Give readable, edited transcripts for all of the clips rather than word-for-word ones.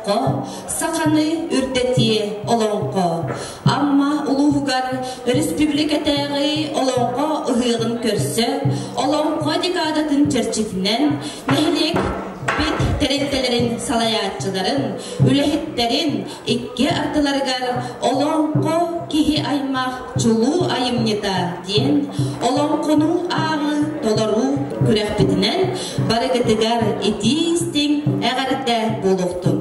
олоххо, саханы үрдэтиэ олоҥхо. Амма улууһугар өрөспүүбүлүкэтээҕи Олоҥхо ыһыаҕын көрсө Олоҥхо декадатын чэрчитинэн нэһилиэкпит тэрилтэлэрин салайааччыларын, үлэһиттэрин икки ардыларыгар Олоҥхо киһи аймах чулуу айымньыта диэн олоҥхону ааҕыы толоруу күрэхпитинэн барыгытыгар итии-истиҥ эҕэрдэ буолуохтун!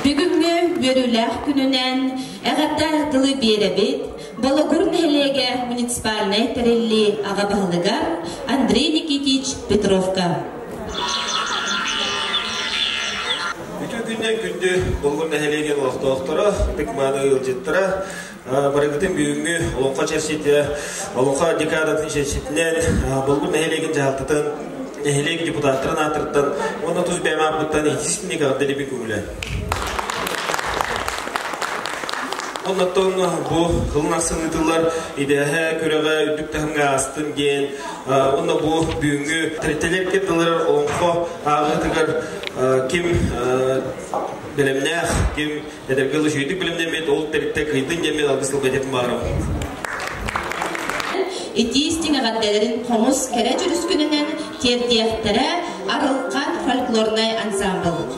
Бүгүҥҥү үөрүүлээх күнүнэн эҕэрдэ тылы биэрэбит Болугур нэһилиэгэ муниципальнай тэриллии аҕа баһылыгар Андрей Никитич Петровка. Үтүө күннэн күндү Болугур нэһилиэгин олохтоохторо, ытык-мааны ыалдьыттара, барыгытын бүгүҥҥү Олоҥхо чэрчитэ, Олоҥхо декадатын чэрчитинэн Болугур нэһилиэгин дьаһалтатын, нэһилиэк депутаттарын аатыттан уонна тус бэйэм ааппыттан итии-истиҥник эҕэрдэлиибин көҥүлэ. Оннуттан бу сылын ахсын ыытыллар идэһэ күрэҕэ үрдүк таһымҥа аастын диэн уонна бу бүгүҥҥү тэрилтэлэр кытталлар олоҥхо ааҕыытыгар ким бэлэмнээх, ким эдэргэ үчүгэйдик бэлэмнэммит, ол тэрилтэ кыйдын диэммин алгыс тылга этиэхпин баҕарабын. Итии истиҥ эҕэрдэлэрин хомус кэрэ дьүрүскүнүнэн тиэрдиэхтэрэ Арылхан фольклорнай ансамбл.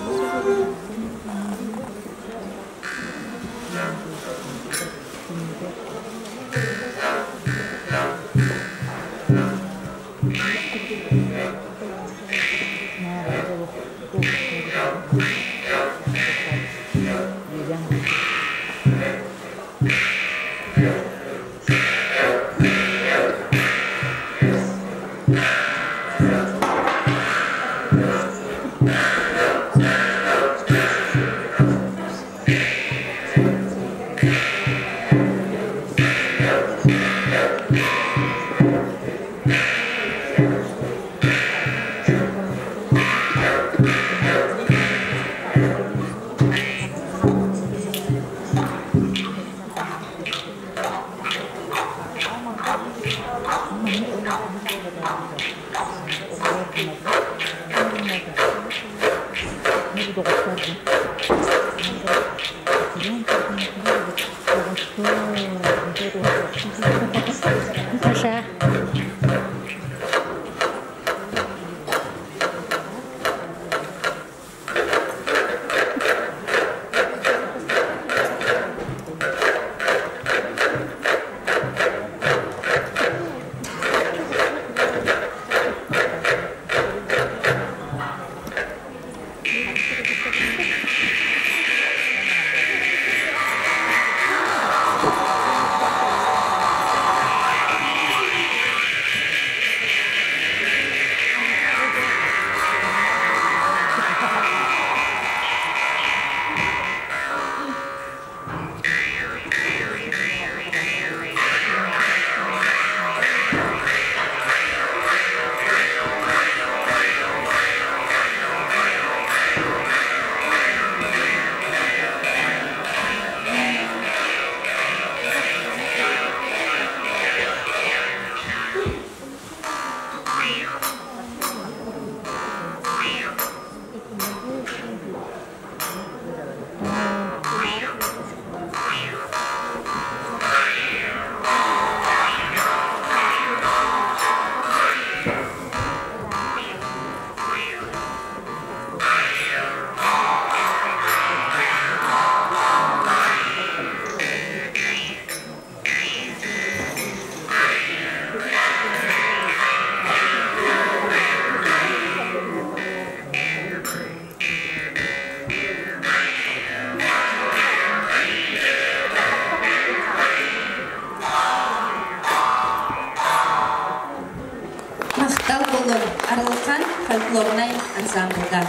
Махтал буолуҥ Арылхан фольклорнай ансамблга.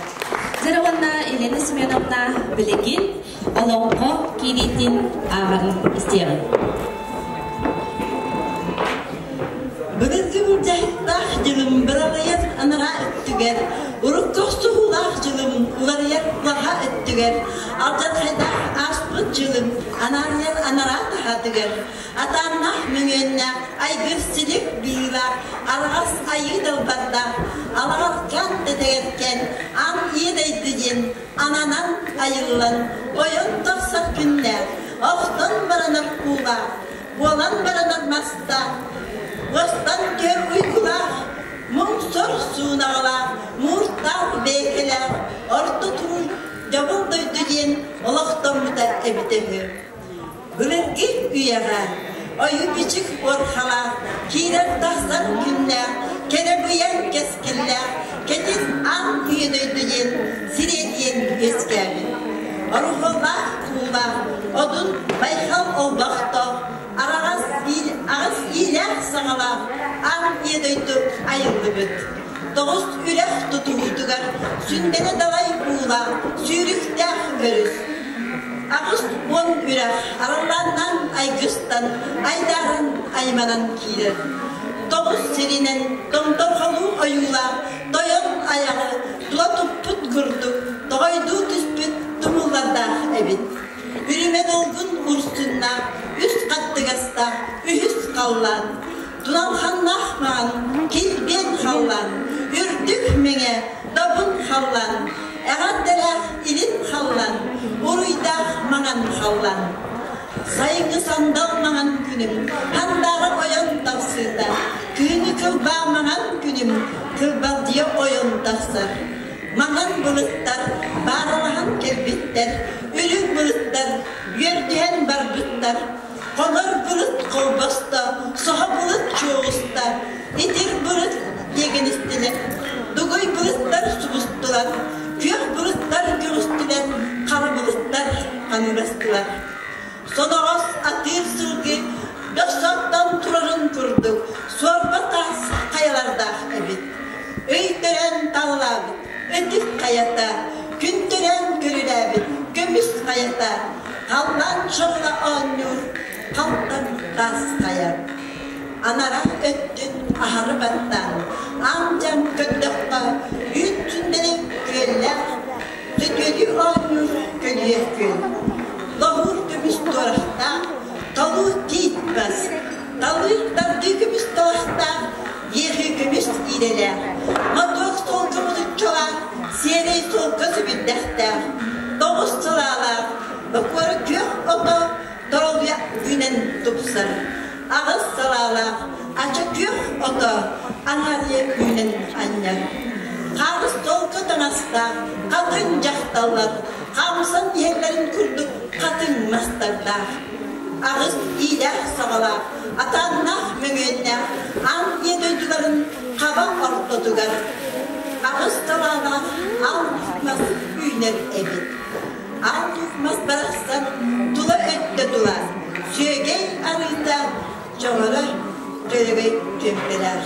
Дьэ уонна Елена Семеновна билигин олоҥхо киириитин ааҕарын истиэҕиҥ. Былыргы былдьаһыктаах дьылым быралыйар анараа өттүгэр урукку охсуһуулаах дьылым. уларыйар улаха өттүгэр, алдьархайдаах ааспыт дьылым анаарыйар анараа таһаатыгар, атааннаах мөҥүөннээх айгыр силик быылаах араҕас айыы далбардаах алаҕаркаан тэтэгэркээн аан ийэ дойду диэн ананан айыллан ойон тахсар күннээх, охтон баранар куулаах, буолан баранар мастаах, уостан көр уйгулаах, муҥ-сор суунаҕалаах, мууртаах бэйкэлээх, орто туруу дьобул дойду диэн олохтоммута эбитэ үһү. Былыргы үйэҕэ ойуу-бичик уорхалаах, киирэр-тахсар күннээх, кэрэ-быйаҥ кэскиллээх, кэтит аан үйэ дойду диэн сириэдийэн үөскээбит. Оруһуоллаах куулаах, одун байхал олбохтоох, араҕас биир аҕыс иилээх саҥалаах аан ийэ дойду айыллыбыт. Тоҕус үрэх тутуһуутугар сүндэнэ далай уулаах, сүүрүктээх өрүс. 80 үрэх араллааннаан айгыстан, айдааран айманан киирэр. Тоҕус сиринэн томторхолуу ойуулаах тойон айаҕы тула туппут курдук тоҕойдуу түспүт тумуллардаах эбит. Үрүмэ долгун урсуннаах, үс хаттыгастаах үһүс халлаан, туналханнаах маҥан килбиэн халлаан, үрдүк мэҥэ добун халлаан, эҕэрдэлээх илин халлаан, уруйдаах маҥан халлаан. Сайыҥҥы сандал маҥан күнүм, хандааҕы ойон тахсыыта, кыһыҥҥы кылбаа маҥан күнүм, кылбалдьыйа ойон тахсар. Маҥан былыттар бааралаһан кэлбиттэр, үрүҥ былыттар үөрдүһэн барбыттар. Хонор былыт холбосто, соһо былыт чуоҕуста, итир былыт диэгинистилэр, дугуй былыттар субустулар, күөх былыттар көҕүстүлэр, хара былыттар ханыыластылар. Соноҕос атыыр сылгы дохсоттон турарын курдук суорба таас хайалардаах эбит. Өй төрөөн таалалаабыт ытык хайата, күн төрөөн көрүлээбит көмүс хайата, халлаан чоҕула оонньуур халтаҥ таас хайа. Анараа өттүн аһары баттаан, аан-дьаҥ көрдөххө, үүт сүндэлэ күөллээх Сөтүөлүү оонньуур көлүйэ күөл, лоһуур көмүс туорахтаах, толуу тиит бас, талыыр тардыы көмүс талахтаах, иэхи көмүс иирэлээх, мотуок суолга мутукчалаах, сиэрэй суолга сүбүрдэхтээх, тоҕус салаалаах, бокуора күөх ото торолуйа үүнэн тупсар, аҕыс салаалаах ача күөх ото аҥаарыйа үүнэн анньар. Хаарыс толку таҥастаах хатыҥ дьахталлар хаамсан иһэллэрин курдук хатыҥ мастардаах. Аҕыс иилээх саҕалаах, атааннаах мөҥүөннээх аан ийэ дойдуларын хаба ортотугар аҕыс салаалаах ал мас үүнэр эбит. Аал мас барахсан тула өттө тула, сүөгэй арыыта чоҥоро дьөрөгөй түөмпэлээх.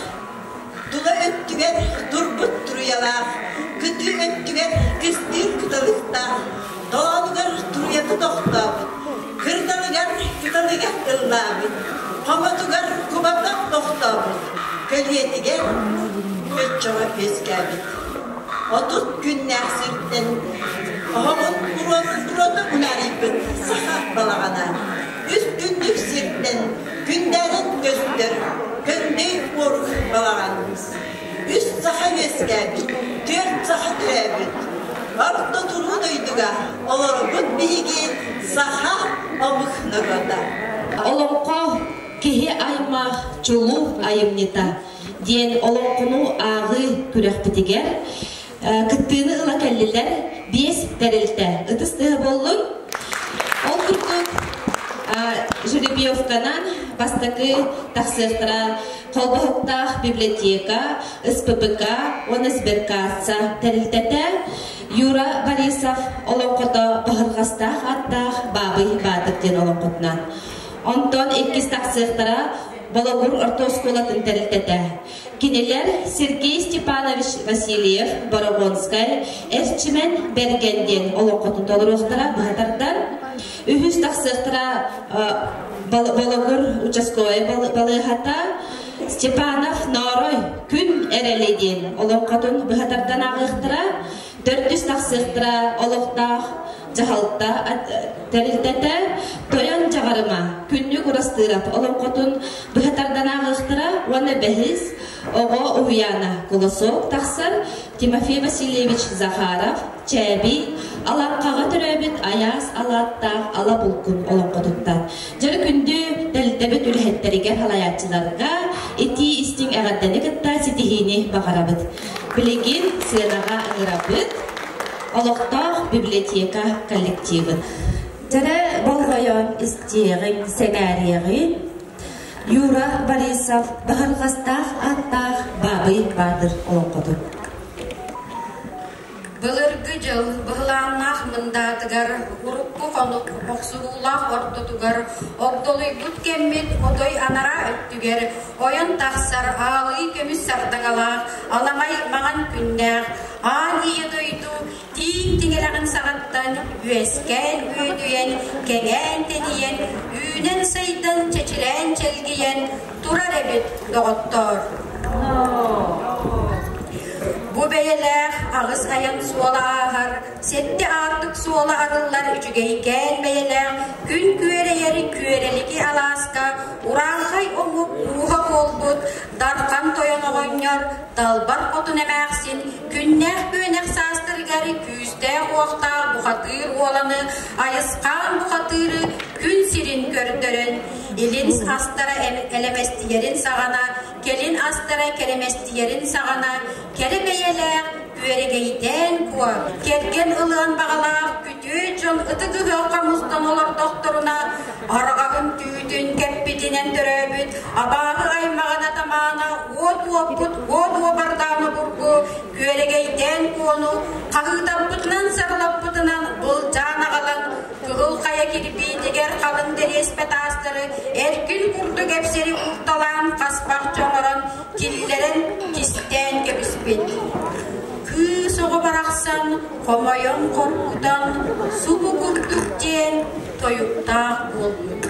Тула өттүгэр турбут туруйалаах, кытыы өттүгэр кыстыыр кыталыктаах, толоонугар туруйата тохтообут, кырдалыгар кыталыга ыллаабыт, хомотугар кубата тохтообут, көлүйэтигэр көччөҕө үөскээбит. 30 күннээх сиртэн оһоҕун туруота унаарыйбыт саха балаҕана үс күннүк сиртэн күндээрэн көстөр көҥдөй уорук балаҕан. Үс саха үөскээбит, түөрт саха төрөөбүт. Орто туруу дойдуга олоробут биһиги саха омук норуота. Олоҥхо киһи аймах чулуу айымньыта диэн олоҥхону ааҕыы күрэхпитигэр кыттыыны ыла кэллилэр биэс тэрилтэ. Ытыс тыаһа буоллун. Ол курдук жеребьевканан бастакы тахсыахтара холбоһуктаах библиотека, СПБК уонна сберкасса тэрилтэтэ Юра Борисов олоҥхото Баһырҕастаах аттаах Баабый Баатыр диэн олоҥхотунан. Онтон иккис тахсыахтара Болоҕур орто оскуолатын тэрилтэтэ. Кинилэр Сергей Степанович Васильев, Борогонскай, Эрчимэн Бэргэн диэн олоҥхотун толоруохтара быһа тардан, үһүс тахсыахтара Болоҕур участковай балыыһата Степанов Ноорой Күн эрэли диэн олоҥхотун быһа тардан ааҕыахтара. Төрдүс тахсыахтара олохтоох дьаһалта тэрилтэтэ Тойон Дьаҕарыма Күннүк Урастыырап олоҥхотун быһа тардан ааҕыахтара уонна бэһис оҕо уһуйаана Колосок тахсар Тимофей Васильевич Захаров Чээбий Алаҥхаҕа төрөөбүт айаас алааттаах ала булкун олоҥхотуттан. Дьөрү күндү тэрилтэбит үлэһиттэригэр салайааччыларга итии истиҥ эҕэрдэни кытта ситиһиини баҕарабыт. Билигин сыанаҕа ыҥырабыт олохтоох библиотека коллективын. Дьэрэ болҕойон истиэҕиҥ, сэҥээриэҕиҥ Юра Борисов Баһырҕастаах ааттаах Баабый Баатыр олоҥхотун. Былыргы дьыл быһылааннаах мындаатыгар, урукку хонук охсуһуулаах ортотугар огдолуйбут кэммит отой анараа өттүгэр ойон тахсар аалыы көмүс сардаҥалаах аламай маҥан күннээх аан ийэ дойду тииҥ тиҥилэҕин саҕаттан үөскээн үөдүйэн, кэҥээн тэнийэн, үүнэн-сайдан, чэчирээн чэлгийэн турар эбит, доҕоттоор. Бу бэйэлээх аҕыс айан суола ааһар, сэттэ аартык суола арыллар үчүгэйкээн бэйэлээх күн күөрэйэр күөрэлики алааска урааҥхай омук ууһа буолбут Дархан тойон оҕонньор Далбар хотун эмээхсин күннээх күөнэх саастарыгар күүстээх-уохтаах бухатыыр уоланы Айысхаан бухатыыры күн сирин көрдөрөн, илин астара элэмэстийэрин саҕана, кэлин астара кэрэмэстийэрин саҕана кэрэ бэйэлээх күөрэгэйдээн куо, кэргэн ылыан баҕалаах күтүө дьон ытык ыһыахха мустан олордохторуна, арҕаһын түүтүн кэппитинэн төрөөбүт абааһы аймаҕын атамаана уот уоппут уот уобардаана бургу күөрэгэйдээн куону хаһыытаппытынан сарылаппытынан былдьаан аҕалан Кыһыл Хайа кирбиитигэр халыҥ дэриэспэ таастары эркин курдук эпсэри уурталаан хаспах чоҥорон киллэрэн кистээн кэбиспит. Кыыс оҕо барахсан хомойон хоргутан субу курдук диэн тойуктаах буолбут.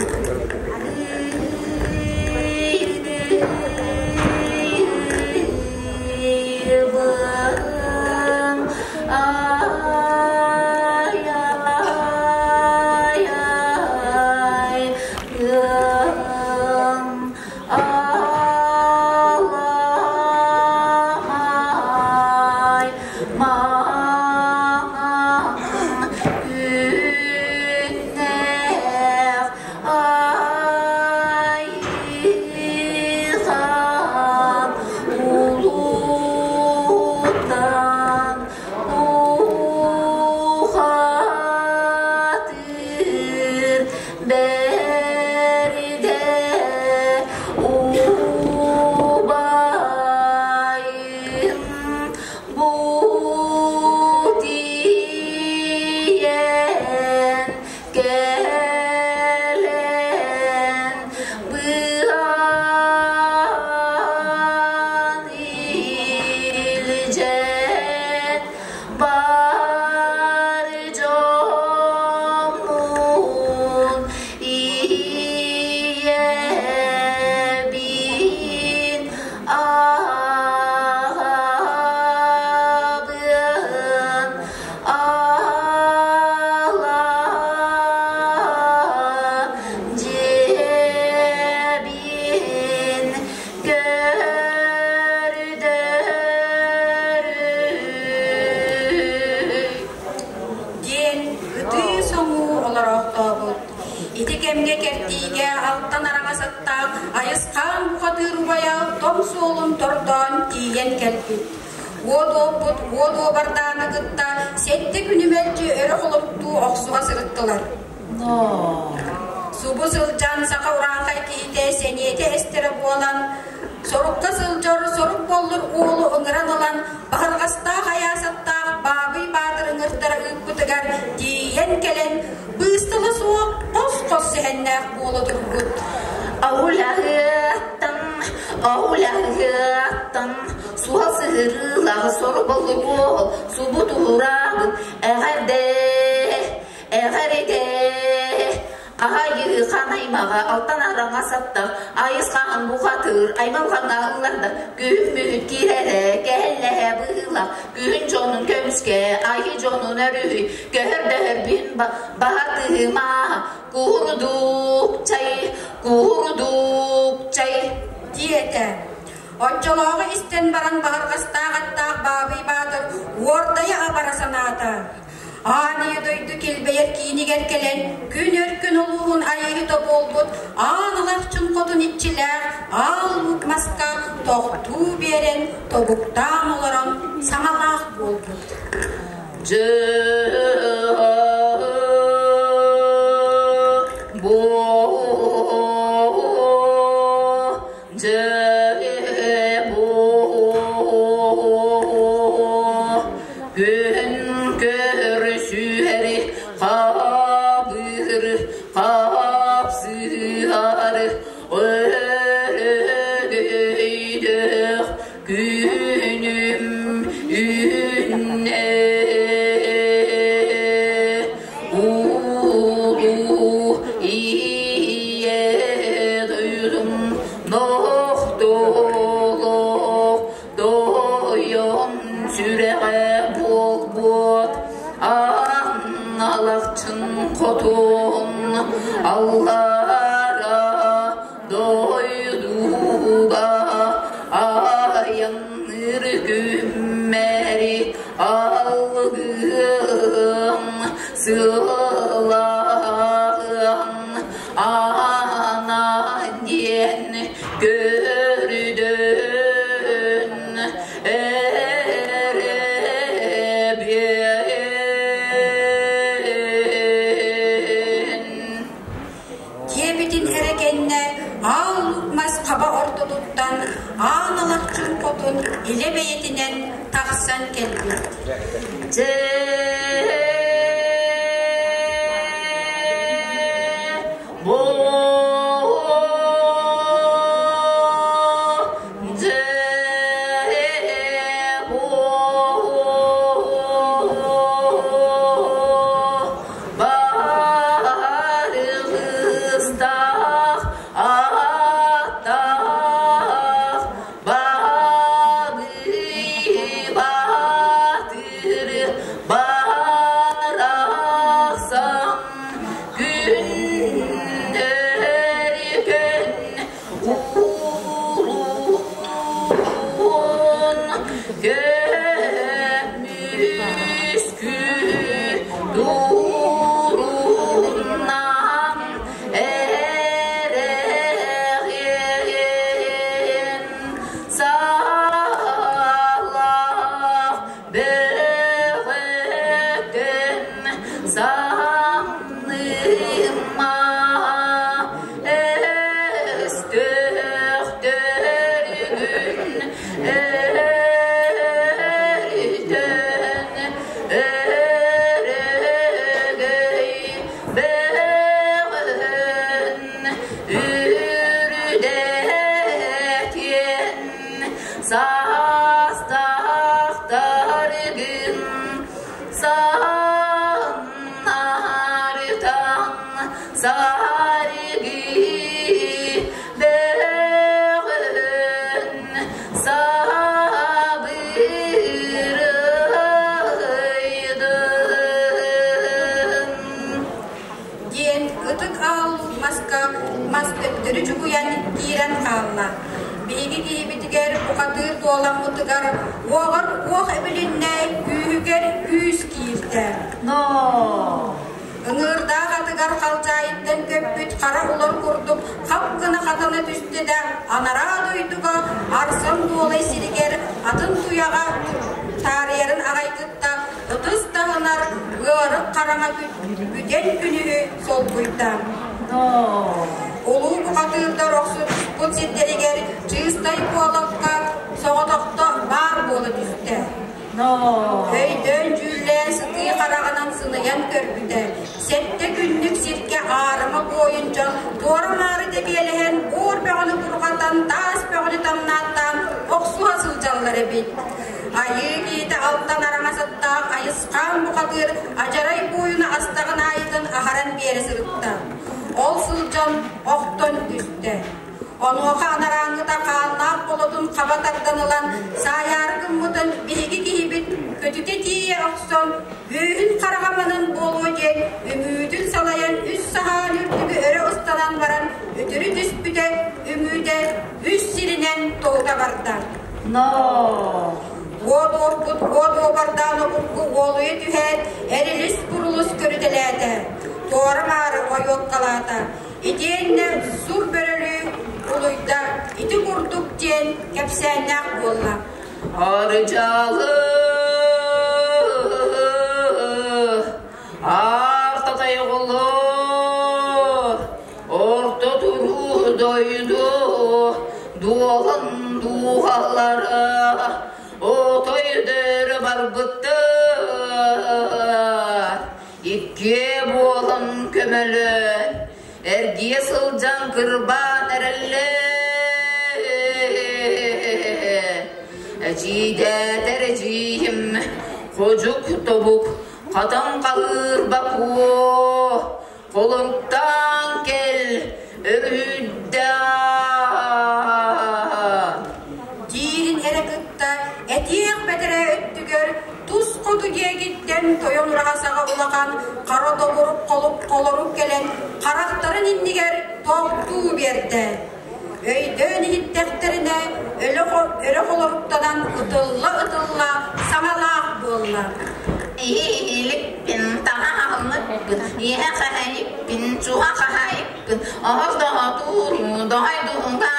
Диэн ытыы-соҥуу олороохтообут. Ити кэмҥэ кэрдиигэ алтан араҥас аттаах Айысхаан бухатыыр убайа тоҥ суолун тордоон тиийэн кэлбит. Уот уоппут уот уобардааны кытта сэттэ күнү мэлдьи өрө холоруктуу охсуһа сырыттылар. Субу сылдьан саха урааҥхай киһитэ сэниэтэ эстэрэ буолан, сорукка сылдьар сорук боллур уолу ыҥыран ылан, баһырҕастаах айаасаттаах Баабый Баатыр ыҥыртара ыыппытыгар тиийэн кэлэн, быыстала суох хос-хос сэһэннээх буола турбут. Аулаһыаттан, аулаһыаттан, суһал сыһырыылаах сору боллугуол, субу туһураабыт эҕэрдэ, эҕэрдэ, аһайы. Айыы хаан аймаҕа алтан араҥас аттах, айыс хаан бухатыыр, аймалҕаҥҥа ылларда, күһүн мүһүт киирэрэ, кэһэллэһэ быһыылаах, күһүн дьонун көмүскэ, айыы дьонун өрүһүй, көһөрдөһөр бүһүн баһатыма, куурдук чай, куурдук чай диэтэ. Оччолооҕу истэн баран баһырҕастаах аттаах Баабый Баатыр уордайа абара санаата. Аан ийэ дойду килбэйэр киинигэр кэлэн, күн өркөн улууһун айыыһыта буолбут аан алахчын хотун иччилээх аал луук маска тохтуу биэрэн, тобуктаан олорон саҥалаах буолбут. Күн көрүсүһэри хабыр хапсыһар өрөгөйдөөх күнүм үүннэ Улуу ийэ дойдум нохтолох тойон сүрэҕэ буолбут аналахчын хотун аллара дойдуга айанныыр күммэри алгыам сылаҕым ана диэн көрдөн эрэ биэн. Диэбитин эрэ кэннэ аал мас хаба ортотуттан аан алахчын хотун илэ бэйэтинэн тахсан кэлбит. Аттах Бабый Батыр барахсан күннэр күн уруун көмүс дуруунан эрэҕин салах бөҕөтүн санныма өстөөхтөргүн өртөн өрөгөй бөҕөн үрдэтиэн саастахтаргын саннартан саргы бөҕөн сабырыйдын Диэн ытык аал маска мас төттөрү чугуйан киирэн хаалла. Биһиги киһибитигэр бухатыыр туоламмытыгар уоҕар уох эбилиннэ, күүһүгэр күүс киирдэ. Но! Ыҥыырдаах атыгар халдьаайыттан көппүт хара улар курдук хап гына хатана түстэ да, анараа дойдуга Арсан Дуолай сиригэр атын туйаҕа таарыйарын аҕай кытта ытыс таһынар ыарык хараҥа бүтэн күнүһү солбуйда. Но! Улуу бухатыырдар охсуспут сирдэригэр чыыстай буолакка соҕотохто баар буола түстэ. Но! Өйдөөн-дьүүллээн сытыы хараҕынан сыныйан көрбүтэ, сэттэ күннүк сиргэ аарыма буойун дьон туора-маары тэбиэлэһэн, буор бөҕөнү бурҕатан, таас бөҕөнү тамнааттаан охсуһа сылдьаллар эбит. Айыы киһитэ алтан араҥас аттаах айысхаан бухатыыр адьарай буойуна астаҕын аайытын аһаран биэрэ сырытта. Ол сылдьан охтон түстэ. Онуоха анарааҥҥыта хааннаах болотун хаба тардан ылан, саайаары гыммытын биһиги киһибит көтүтэ тиийэ охсон, үөһүн хараҕа манан буолуо диэн үҥүүтүн салайан үс саһаан үрдүгү өрө ыстанан баран үтүрү түспүтэ, үҥүүтэ үс сиринэн тоҕута барда. Но! Уот уоппут уот уобардаан обургу уолуйа түһээт, эрилис-бурулус көрүтэлээтэ, туора-маары ойуоккалаата. Итиэннэ сур бөрөлүү улуйда, ити курдук диэн кэпсээннээх буолла. Арыдьаалы аар татайҕылы орто туруу дойду дуолан дууһалара отой өтөрү барбыттар иккиэ буолан көмөлөөн эргийэ сылдьан кырбаан эрэллэр эдьиийдээтэр эдьиийим ходьук тобук хатан хаһыыр бакуо холумтаан кэл өрүһүйдэ Диирин эрэ кытта этиэх бэтэрээ өттүгэр тус хоту диэкиттэн тойон ураһа саҕа улахан хара тобурук холуп холорук кэлэн харахтарын иннигэр тохтуу биэрдэ. Өйдөөн иһиттэхтэринэ өрө холоруктанан ытылла-ытылла саҥалаах буолла. Иһиликпин, таһаһаллыкпын, иһэ хаһайыппын, чуһа хаһайыппын, оһох доһотууру, доһой дуһунга,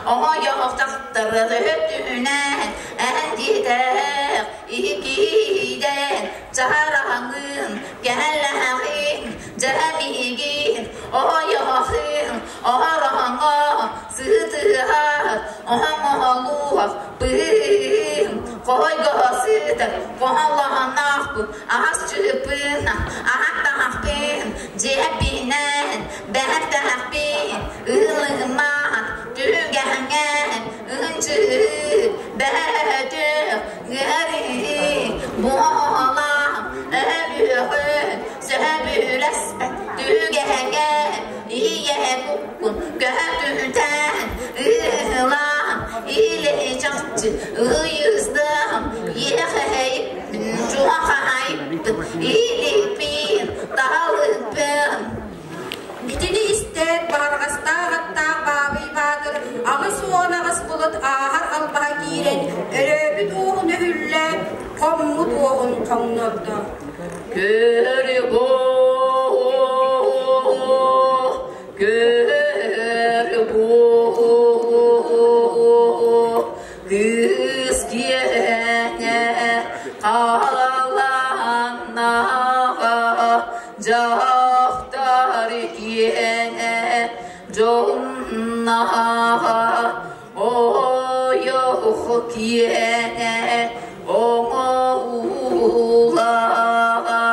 оһо йоһох тахтары төһөттүнэн, эһэн диэтээх, иһикиидэн, чаһараһаҥын, кэһэллэһэҕин, дьэһэмиигин, оһо йоһохын, оһороһоҥо, сыһытыһа, оһоҥоһолуох, быһыым, хоһойгоһо сытар, хоһолоһоноохпун, аһас чыыппын, аһат таһахпын, дьиэппинэн, бэһэр таһахпын, ыһылыһымаат, түгэһэҥэн, ыһынчыы, бэһэтүөх, ыарыы, буолаам, өһөбүөхүн, сөһөбүлэспэт, түгэһэҥэн, ийэһэ куккун, көһө түһүтэн, ыһылаам, илэ чахчы, ыйыстам, иэхэйиппин, чуһахайыппын, илиппин, таһалыппын. Итини истээт, баһырҕастаах аттаах Баабый Баатыр 88 былыт ааһар албаһа киирэн, өрөөбүт уоһун өһүллэ, хоммут уоһун хоҥнордо. Көрүгү, көрүгү, кыыс киэнэ халаннаҕа дьахтар киэнэ дьоннаҕа ойох киэнэ оҥоһуулаҕа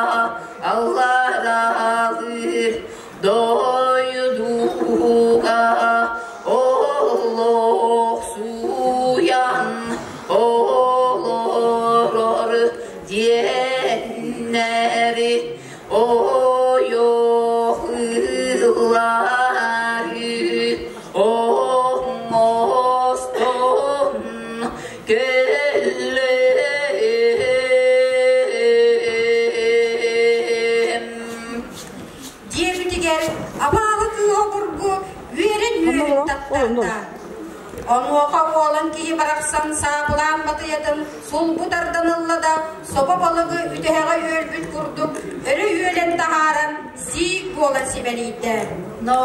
алларалыыр дойдуга олохсуйан олорор диэннэри ойох ыллары оҥостон кэллим. Диэбитигэр абааһы кыыһа обургу үөрэн үөрүн таттарда. Онуоха уолан киһи барахсан саабылаан батыйатын сулбу тардан ылла да, собо балыгы үтэһэҕэ үөлбүт курдук өрө үөлэн таһааран сиик буолан сибэлийдэ. Но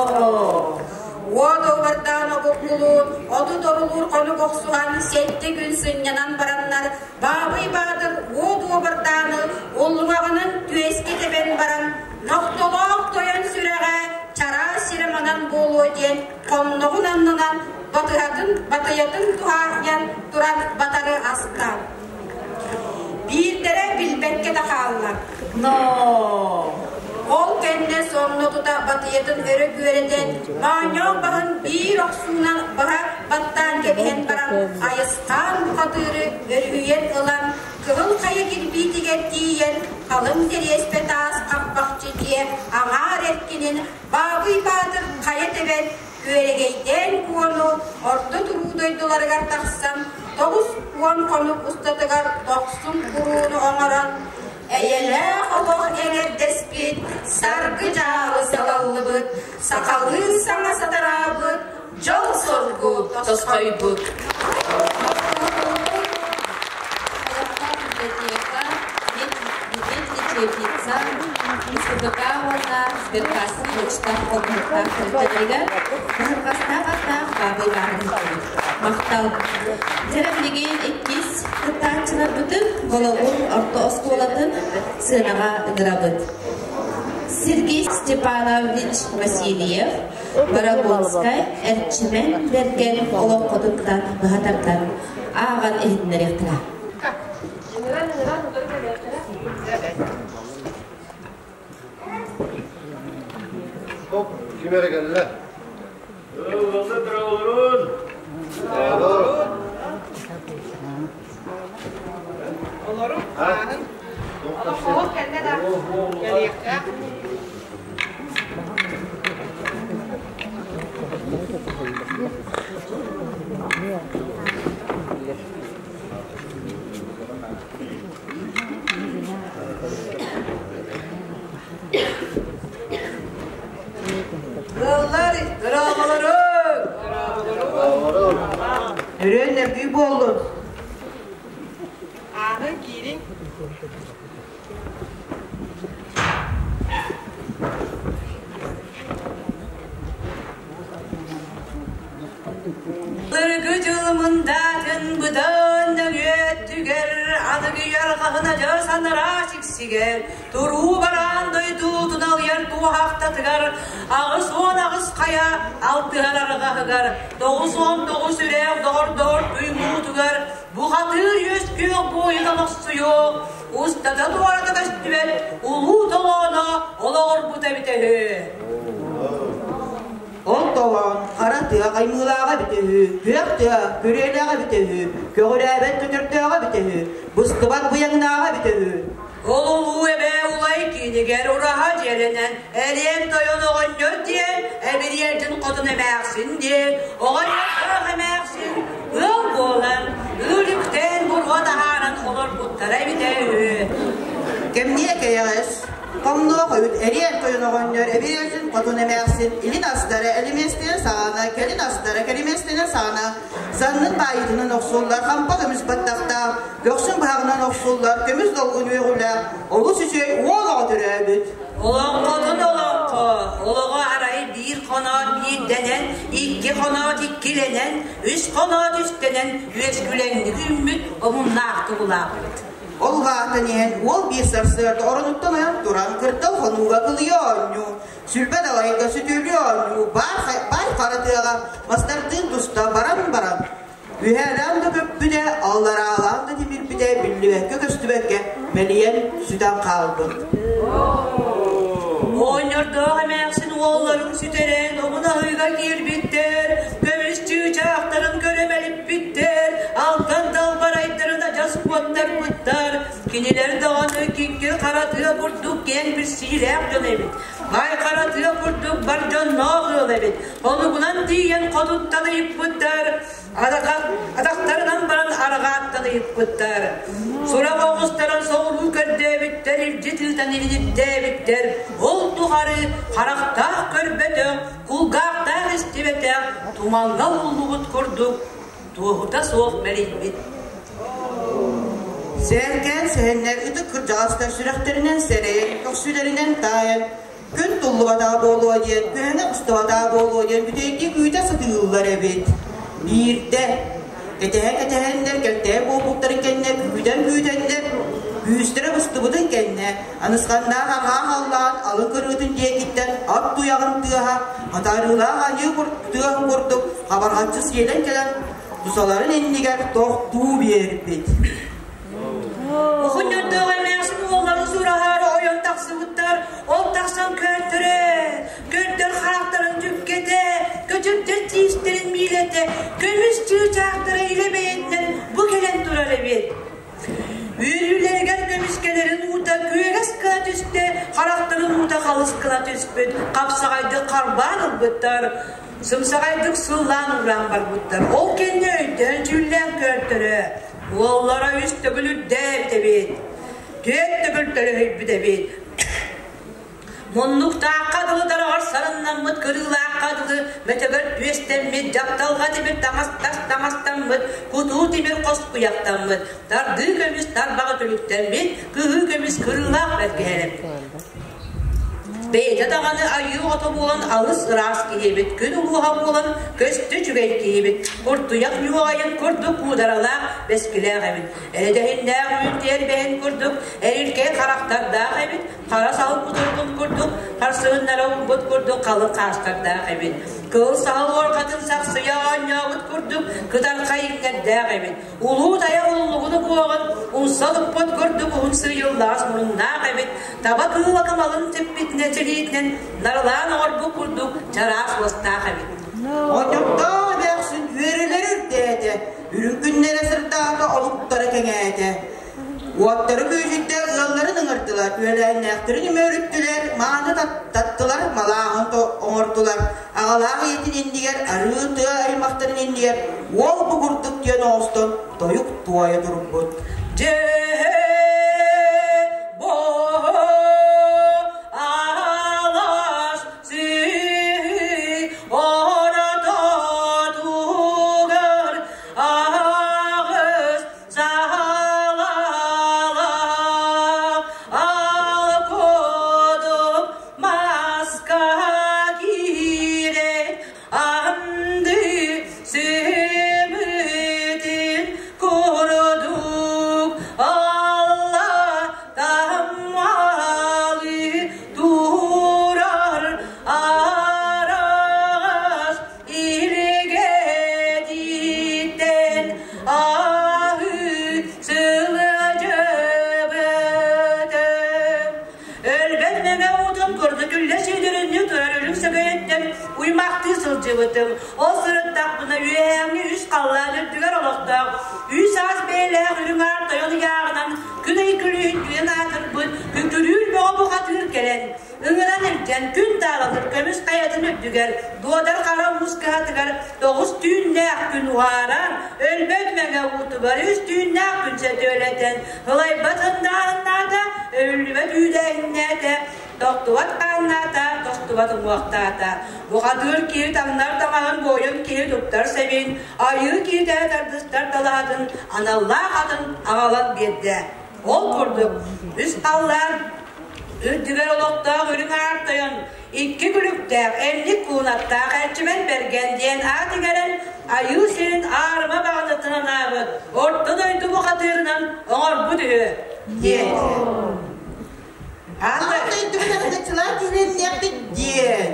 Уот уобардаан обургулуун, оту торулуур хонук охсуһан сэттэ күн сынньанан бараннар, Баабый Баатыр уот уобардааны уллуҥаҕынан түөскэ тэбэн баран, нохтолоох тойон сүрэҕэ чараас сирэ манан буолуо диэн хонноҕун аннынан батыһатын батыйатын туһаайан туран батары аста. Биирдэрэ билбэккэ да хаалла. Но Ол кэннэ сонно тута батыйатын өрө күөрэтэн, моонньоох баһын биир охсуунан быһа баттаан кэбиһэн баран, айысхаан бухатыыры өрүһүйэн ылан, Кыһыл Хайа кирбиитигэр тиийэн, халыҥ тэриэспэ таас хаппахчы дьиэ аҥаар эркинин Баабый Баатыр көстүбэт Күөрэгэйдээн Куону орто туруу дойдуларыгар тахсан 90 хонук устатыгар дохсун курууну оҥорон, эйэлээх олох эҥэрдэспит, саргы дьаалы салаллыбыт, сахалыы саҥа сатараабыт, дьол-соргу тосхойбут. Библиотека, медлечебница, СПБК уонна Сберкасса почта холбоһуктаах тэрилтэлэригэр Баһырҕастаах аттаах Баабый баарыһыттар. Махтал. Дьэ билигин иккис кыттааччыларбытын Болоҕун орто оскуолатын сыанаҕа ыҥырабыт. Сергей Степанович Васильев, Борогонскай, Эрчимэн Бэргэн олоҥхотуттан быһа тардан ааҕан иһитиннэриэхтэрэ. Ким эрэ кэллэ? Олорун, ааһын. Олоҥхоһут кэллэ да кэлиэхтээх. Ыаллар, дорооболоруҥ! Өрөөн нөргүй буоллун! Ааһын киириҥ. Былыргы дьыл мындаатын быдан нөҥүөттүгэр аныгыйар хаһына дьар санараа сиксигэр туруу бараан дойдутун алыйар туоһахтатыгар 88 хайа алтыһар арҕаһыгар 99 үрэх доҕордоор туймуутугар бухатыыр үөскүөх буойун олохсуйуох устата туората көстүбэт улуу толооно олоҕурбута эбитэ үһү. Ол толоон хара тыа хаймыылааҕа эбитэ үһү, күөх тыа күрүөлээҕэ эбитэ үһү, көҕүрээбэт көтөрдөөҕө эбитэ үһү, быстыбат быйаҥнааҕа эбитэ үһү. Ол улуу эбээ улай киинигэр ураһа дьиэлэнэн Эриэн тойон оҕонньор диэн, Эбириэрдин хотун эмээхсин диэн, оҕонньордоох эмээхсин ыал буолан, ыырүктээн буруо таһааран олорбуттара эбитэ үһү. Кэмниэ кэйэҕэс, хомнуох эбит эриэн тойон оҕонньор Эбириэрдин хотун эмээхсин илин астара элимиэстэнэ саҕана, кэлин астара кэлимиэстэнэ саҕана саннын баайыытынан охсуллар хампа көмүс баттахтаах, көхсүн быһаҕынан охсуллар көмүс долгун үөҕүлээх олус үчүгэй уол оҕо төрөөбүт. Олоҥхотун олоҥхо, олоҕо арай биир хоноот биирдэнэн, икки хоноот иккилэнэн, үс хоноот үстэнэн үөскүлэҥник үүммүт омуннаахтык улааппыт. Ол улаатан иһэн уол биир сарсыарда оронуттан ойон туран кырдал хонууга кылыйа оонньуу, сүлбэ далайга сүтүөлүү оонньуу, баай хара тыаҕа мастардыын туста баран-баран Үһээлээн да көппүтэ, аллараалаан да тимирбитэ биллибэккэ-көстүбэккэ мэлийэн сүтэн хаалбыт. Оҕонньордоох эмээхсин уолларын сүтэрэн омун аһыыга киирбиттэр, көмүс чыычаахтарын көрө мэлиппиттэр, алтан далбарайдарын адьас куоттарбыттар. Кинилэр даҕаны киҥкир хара тыа курдук киэҥ билсиилээх дьон эбит. Баай хара тыа курдук бар дьонноох ыал эбит. Онугунан тиийэн хотуттан ыйыппыттар, атахтарынан баран арҕааттан ыйыппыттар. Сурах оҕустаран соҕуруу көрдөөбүттэр, илдьит ыытан илиттээбиттэр. Ол тухары харахтаах көрбөтөх, кулгаахтаах истибэтэх, тумаҥҥа ууллубут курдук туоһута суох мэлийбит. Сээркээн сэһэннэр ытык кырдьаҕастар сүрэхтэринэн сэрэйэн, көхсүлэринэн таайан, күн туллубатаҕа буолуо диэн, күһэҥэ устубатаҕа буолуо диэн бүтэйдии күүтэ сатыыллар эбит. Биирдэ кэтэһэ-кэтэһэннэр кэлтэйэ буолбуттарын кэннэ күүтэн-күүтэннэр күүстэрэ быстыбытын кэннэ анысханнаах арҕаа халлаан алын кырыытын диэкиттэн ат туйаҕын тыаһа хатарыылаах аньыы тыаһын курдук хабарҕаччы сиэлэн кэлэн тусаларын иннигэр тохтуу биэрбит. Оҕонньордоох эмээхсин уолларын сураһаары ойон тахсыбыттар, ол тахсан көтөрө, көрдөр харахтарын түккэтэ, көтүрдэр тиистэрин миилэтэ, көмүс чыычаахтара илэ бэйэтинэн бу кэлэн турар эбит. Үөрүүлэригэр көмүскэлэрин уута күөгэс гына түстэ, харахтарын уута халыс гына түспүт, хапсаҕайдык харбаан ылбыттар. Сымсаҕайдык сыллаан ууран барбыттар. Ол кэннэ өйдөөн-дьүүллээн көртөрө, уоллара үс төгүл үрдээбит эбит, түөрт төгүл төлөһүйбүт эбит. Муннуктаахха дылы дараҕар сарыннаммыт, кырыылаахха дылы мөтөгөр түөстэммит, дьапталҕа тимир таҥас тас таҥастаммыт, кутуу тимир хос куйахтаммыт, тардыы көмүс тарбаҕы түлүктэммит, кыһыы көмүс кырыылаах бэргэһэлэммит. Бэйэтэ даҕаны айыы оҕото буолан алыс ыраас киһи эбит, күн улууһа буолан көстө үчүгэй киһи эбит, куртуйах ньуоҕайын курдук куударалаах, бэскилээх эбит, эрэдэһиннээх үүнтиэр бэһин курдук эрилкэй харахтардаах эбит, хара саһыл кутургун курдук харсыһыннара уурбут курдук халыҥ хаастардаах эбит, кыыл саһыл уорҕатын сахсыйа оонньообут курдук кытархай иҥнэрдээх эбит, Улуу тайах уллугуну куоҕун умса туппут курдук уһун сыыйыллаҕас муруннаах эбит, таба кыыла кымалын типпитинэн силиитинэн нарылаан оҥорбут курдук чараас уостаах эбит. Оонньоттоох эмээхсин үөрэлэр үрдээтэ, үрүҥ күннэрэ сырдаата, олуктара кэҥээтэ. Уоттары күүһүттэ ыалларын ыҥырдылар, үөлээннээхтэрин үмүөрүттүлэр, мааны таттылар, малааһын оҥордулар. Аҕалаах ийэтин иннигэр, арыы тыа аймахтарын иннигэр уол бу курдук диэн оҥостон тойук туойа турбут. Дьэ, бо алаас ортотугар аҕыс саалалаах алкодук маска киирэн анды сымытын курдук Алла таммалы турар араас илгэтиттэн аһыы сылдьыбытым. Өлбөт мэҥэ уутун курдук үллэ сүүдүрүннүү турар өлүк сөкөйөттөн уймахтыы сылдьыбытым. Ол сырыттахпына үөһээҥҥи үс халлаан үрдүгэр олохтоох үс аас бэйэлээх үрүҥ аар тойон ыйааҕынан күн ый күлүүһүн күнэн аатырбыт күкүрүүр бөҕө бухатыыр кэлэн Ыҥыран илдьэн күн таалалыр көмүс хайатын үрдүгэр, дуодар хара уус кыһатыгар тоҕус түүннээх күн уһааран, өлбөт мэҥэ уутугар үс түүннээх күн сөтүөлэтэн, ылайбат ындааһыннаата, өлүллүбэт үүдээһиннээтэ, тохтубат хааннаата, тостубат уҥуохтаата. Бухатыыр киһи таҥнар таҥаһын буойун киһи туттар сэбин, айыы киһитэ тардыстар талаһатын аналлаах атын аҕалан биэрдэ. Ол курдук, үс халлаан Үрдүгэр олохтоох үрүҥ аар тойон икки күлүктээх, эмньик куунаттаах Эрчимэн Бэргэн диэн аат иҥэрэн айыы сирин аарыма баҕанатын анаабыт орто дойду бухатыырынан оҥорбут үһү диэн. Аан дойдубут араҥаччылаах киһилэнниэхпит диэн,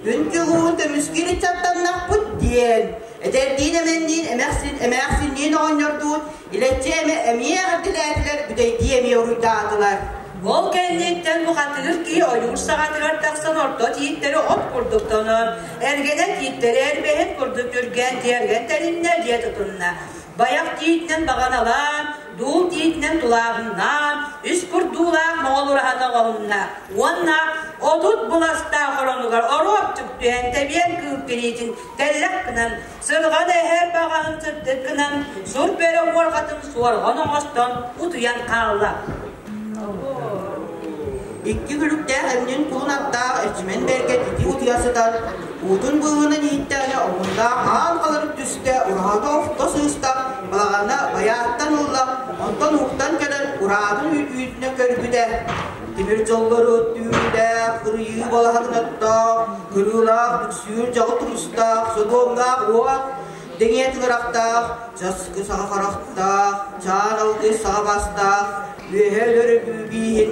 күн кылуун көмүскүүр ыччаттаннахпыт диэн, эдэрдиин эмэнниин эмэхсин эмээхсинниин оҕонньордуун илэччи эмэ эмиэ эҕэрдэлээтилэр, бүтэйдии эмиэ уруйдаатылар. Ол кэнниттэн бухатыыр киһи ойуур саҕатыгар тахсан орто тииттэри от курдук тонон, эргэнэ тииттэри эрбэһин курдук түргэн тиэргэн тэриннэ дьиэ тутунна. Байах тиитинэн баҕаналаан, дуул тиитинэн тулааһыннаан, үс курдуулаах моҕол ураһаны оҥоһунна уонна 30 быластаах оронугар оруопчук түһэн тэбиэн кыыл тириитин тэллэх гынан, сырҕан эһэр баҕаһын сырдык гынан, сур бөрө уорҕатын суорҕан оҥостон утуйан хаалла. Икки күлүктээх эмньин кулун аттаах Эрчимэн Бэргэн ити утуйа сытан, уутун быыһынан иһиттэҕинэ омуннаах аан халарын түстэ, ураһата орто сыыста, балаҕана байааттан ылла, онтон уһуктан кэлэн ураатын үүтүнэ көрбүтэ. Тимир дьоллору түүрдээх, кырыйыы балаһатын оттоох, кырыылаах, бүксүүр дьоҕу тумустаах, содуомнаах уот, Дэҥиэ тыҥырахтаах, часкы саҕа харахтаах, чаан алгыс саҕа бастаах, үөһэ өлөр бииһин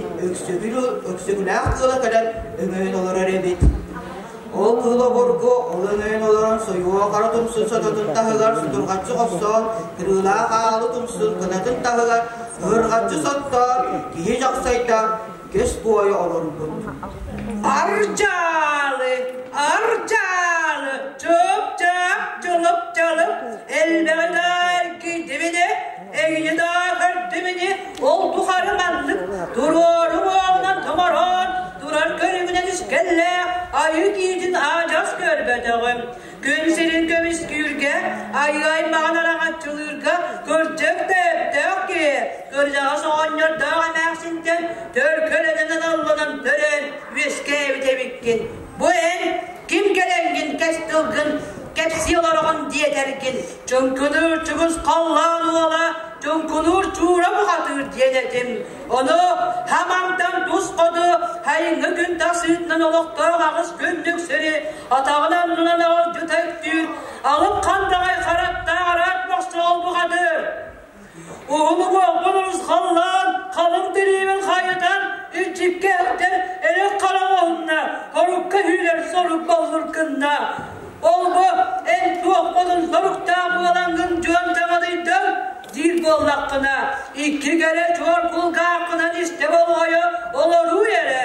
өксөкүлээх кыыла кэлэн өҥөйөн олорор эбит. Ол кыыл обургу ол өҥөйөн олорон сойуо хара тумсун сототун таһыгар сутурҕаччы хоссон, кырыылаах аалы тумсун кынатын таһыгар ыһырҕаччы соттоон, киһи дьахсайда көс буойа олорбут. Ардьаалы, ардьаалы, чып-чап, чылып-чалып, элбэҕи да эргийдибини, эйини да көрдүмүнү, ол тухары маннык туруору уоҕунан томороон турар көрүҥүнэн үскэллээх айыы киһитин аадьас көрбөтөҕүм. Күн сирин көмүскүүргэ, айыы аймаҕын араҥаччылыырга кырдьык да өптөөх киһи, кырдьаҕас оҕонньордоох эмээхсинтэн төлкөлөнөн аналланан төрөөн үөскээбит эбиккин. Бу эн ким кэлэҥҥин кэс тылгын кэпсии олороҕун диэтэргин, чуҥкунуур чугус халлаан уола, чуҥкунуур чуура бухатыыр диэн этим. Ону хамантан тус хоту сайыҥҥы күн тахсыытынан олохтоох аҕыс күннүк сири атаҕын аннынан аҕалдьыта үктүүр, алып хандаҕай хараттаах араат мохсоҕол бухатыыр. Уһун уҥуохпун урусхаллаан, халыҥ тириибин хайытан, илдьиккэ эһэттэр эрэх хара оһунна, хорукка сүүрэр сорук боллур гынна. Ол-бу эн туох модун соруктаах буолаҥҥын дьон таҥадыйдыҥ диир буоллаххына, икки кэрэ чуор кулгааххынан истэ болҕойо олоруу эрэ.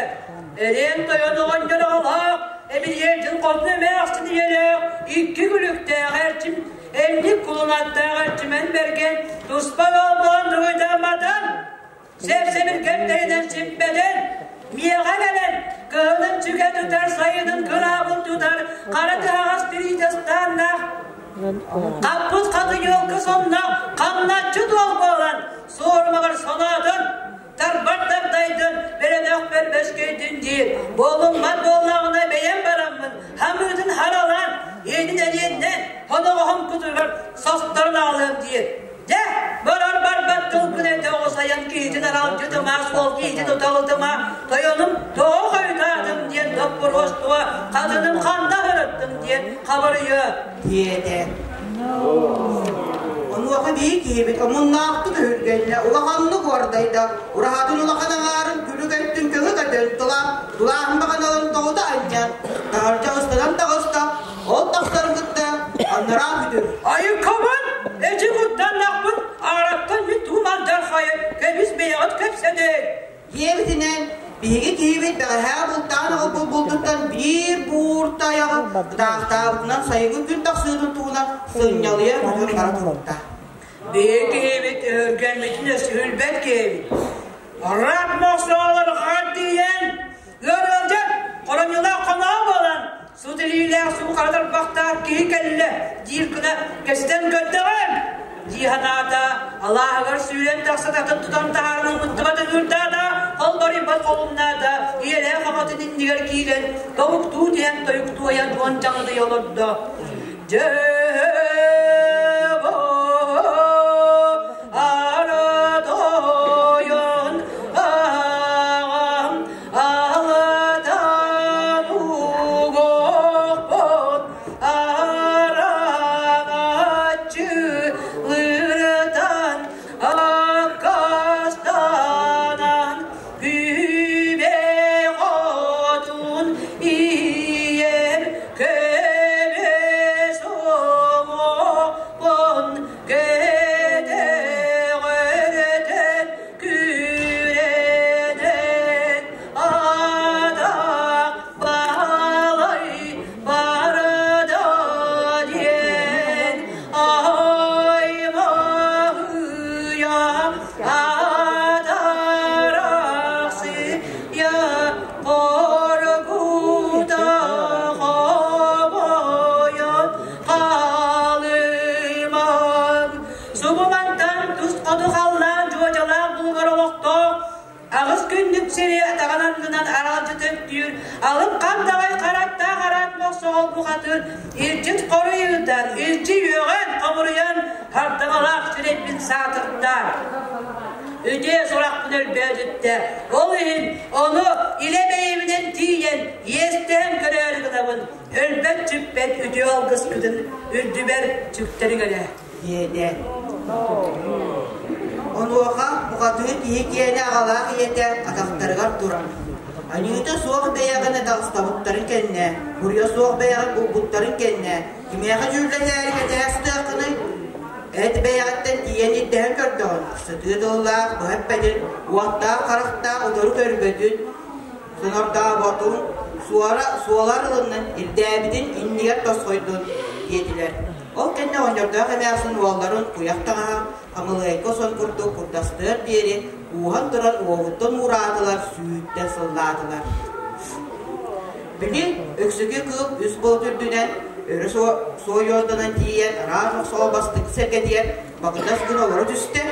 Эриэн тойон оҕонньор оҕолоох, Эмилиэрдин хотун эмээхсин ийэлээх, икки күлүктээх эрчим Эмник кулунаттаах Эрчимэн Бэргэн туспа ыал буолан дуруйдаамматан, сэп-сэбиргэн тэйинэн симпэтэн, миэхэ кэлэн, кыһынын сүгэ тутар, сайынын кыраабыл тутар, хара тыһаҕас тириитэ ыстааннаах, хаппыт хатыйыалкы сонно хамначчы туол буолан, суорумаҕар соноотун, Тарбар тардайдын, бэрэнэх бэрбэскэйдин диир. Буолуммат буоллаҕына бэйэм бараммын, хамыытын харалаан, иэнин эриэннэн, хоноҕоһум кутуругар состорон аҕалыам диир. Дьэ, барар барбат тылгын этэ оҕусайан киһитин аралдьытыма, суол киһитин уталытыма, тойонум тоҕо хойутаатым диэн доппуруостуо, хатыным ханна сырыттым диэн хабырыйыа диэтэ. Онуоха биир киһибит омуннаахтык өһүргэннэ, улаханнык уордайда, ураһатын улахан аҥаарын күлүк өттүн көҥү көтөн тулаан, тулааһын баҕаналарын тоҕута анньан, таһырдьа ыстанан таҕыста, ол тахсарын кытта анараа бүтүр. Айыккабын, эчи куттаннахпын, аараттан мин туум алдьархайы, кэбис бэйэҕит кэпсэтиҥ. Диэбитинэн, биһиги киһибит бэҕэһээ бултаан аҕалбыт булдуттан биир буур тайаҕы ытаахтаабытынан сайыҥҥы күн тахсыытын туһунан сынньалыйа көтөн бара турбута. Биһиги киһибит өһүргэммитин өсүһүлбэт киһибит. Рак мохсоҕолор хардыйан, ыарыылдьан, хоромньулаах хоноо буолан, сут илиилээх суу хара тарбахтаах киһи кэллэ диир гына кэстэн көрдөҕүм дии санаата, алааһыгар сүүрэн тахса татын тутан таһааран ымыттыбат ыҥыырдаата, холборуйбат холумнаата, ийэлээх аҕатын иннигэр киирэн, тобуктуу түһэн тойуктуойан уончаҥытыйа олордо. Дьэ, Аратойон аҕам Алатан угуохпут араҥаччы лырытан аккастанан күбэ хотун ийэм көмүс уҥуохпун Кэтэҕэрэтэн күрэнэн атах балай барда диэн аймаһыйа атарахсыйа хоргута хомойон Халымаҥ, субумантан тус хоту халлаан дьуодьалаах булугар олохтоох аҕыс күннүк сири атаҕын аннынан аралдьыта үктүүр, алып хандаҕай хараттаах араат мохсоҕол бухатыыр, илдьит хоруйуутан, илдьи үөҕэн, хомуруйан, хардаҥалаах сирэйбин саатырда. Үтүө сурахпын өлбөөдүттэ. Ол иһин ону илэ бэйэбинэн тиийэн, иэстээн көрөөрү гынабын. Өлбөт-сүппэт үтүө алгыскытын үрдүбэр сүктэриҥ эрэ диэтэ. Онуоха бухатыыр киһи киэнэ аҕалаах ийэтэ атахтарыгар туран, аньыыта суох бэйэҕин атаҕастабыттарын кэннэ, буруйа суох бэйэҕин булбуттарын кэннэ, кимиэхэ дьүүллэтээри кэтэһэ сытыаххыный? Эт бэйэҕиттэн тиийэн ирдэһэн көрдөҕүн, сытыы тыллаах быһа эппэтин, уоттаах харахтаах утары көрбөтүн, Сонордооботун, суора суолар ылыннын, ирдээбитин иннигэр тосхойдун диэтилэр. Ол кэннэ оҕонньордоох эмээхсин уолларын куйах таҥаһа хамылыайга сон курдук курдастыар диэри кууһан туран уоһуттан уураатылар, сүүттэн сыллаатылар. Били, Өксөкү кыыл үс буолт үрдүнэн Өрө суойуорданан тиийэн, араас охсоҕо бастакы сэргэтигэр бакытас гына олоро түстэ.